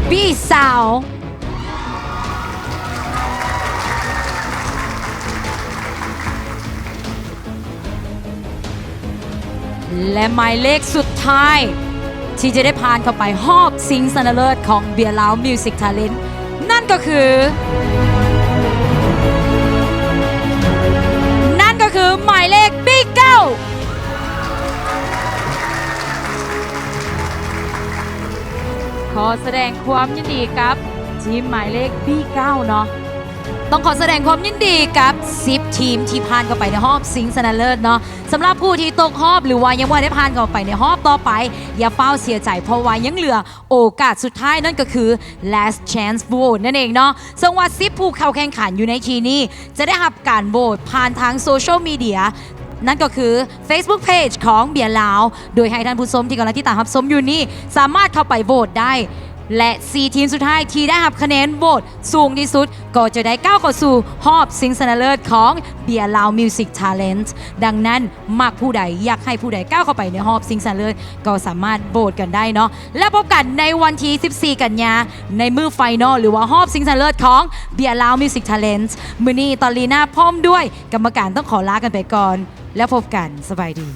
ບີ ຊາວ. ແລະ ໝາຍເລກສຸດທ້າຍທີ່ຈະໄດ້ຜ່ານເຂົ້າໄປຮອບຊິງຊະນະເລີດຂອງ Beer Lao Music Talent ນັ້ນກໍຄື ນັ້ນກໍຄືໝາຍເລກ ບີ ເກົ້າ. ຂໍສະແດງຄວາມຍິນດີກັບທີມໝາຍເລກ ບີ ເກົ້າ ເນາະ. ຕ້ອງຂໍສະແດງຄວາມຍິນດີກັບສິບທີມທີ່ຜ່ານເຂົ້າໄປໃນຮອບຊິງຊະນະເລີດເນາະ. ສຳລັບຜູ້ທີ່ຕົກຮອບ ຫຼືວ່າຍັງບໍ່ໄດ້ຜ່ານເຂົ້າໄປໃນຮອບຕໍ່ໄປ, ຢ່າຟ້າວເສຍໃຈ, ເພາະວ່າຍັງເຫຼືອໂອກາດສຸດທ້າຍ, ນັ້ນກໍຄື last chance vote ນັ້ນເອງເນາະ. ເຊິ່ງວ່າສິບຜູ້ເຂົ້າແຂ່ງຂັນຢູ່ໃນທີ່ນີ້ ຈະໄດ້ຮັບການໂຫວດຜ່ານທາງໂຊຊຽວມີເດຍ, ນັ້ນກໍຄື Facebook Page ຂອງ Beer Lao ໂດຍໃຫ້ທ່ານຜູ້ຊົມທີ່ກຳລັງຕິດຕາມຮັບຊົມຢູ່ນີ້ ສາມາດເຂົ້າໄປໂຫວດໄດ້ ແລະ ສີ່ທີມສຸດທ້າຍທີ່ໄດ້ຮັບຄະແນນໂຫວດສູງທີ່ສຸດ ກໍຈະໄດ້ກ້າວເຂົ້າສູ່ຮອບຊິງຊະນະເລີດຂອງ Beer Lao Music Talent. ດັ່ງນັ້ນ ມັກຜູ້ໃດ ຢາກໃຫ້ຜູ້ໃດກ້າວເຂົ້າໄປໃນຮອບຊິງຊະນະເລີດ ກໍສາມາດໂຫວດກັນໄດ້ເນາະ. ແລ້ວພົບກັນໃນວັນທີສິບສີ່ກັນຍາ ໃນມື້ໄຟນອລ ຫຼືວ່າຮອບຊິງຊະນະເລີດຂອງ Beer Lao Music Talent. ມື້ນີ້ຕອນລີນາພ້ອມດ້ວຍກຳມະການຕ້ອງຂໍລາກັນໄປກ່ອນ ແລ້ວພົບກັນ. ສະບາຍດີ.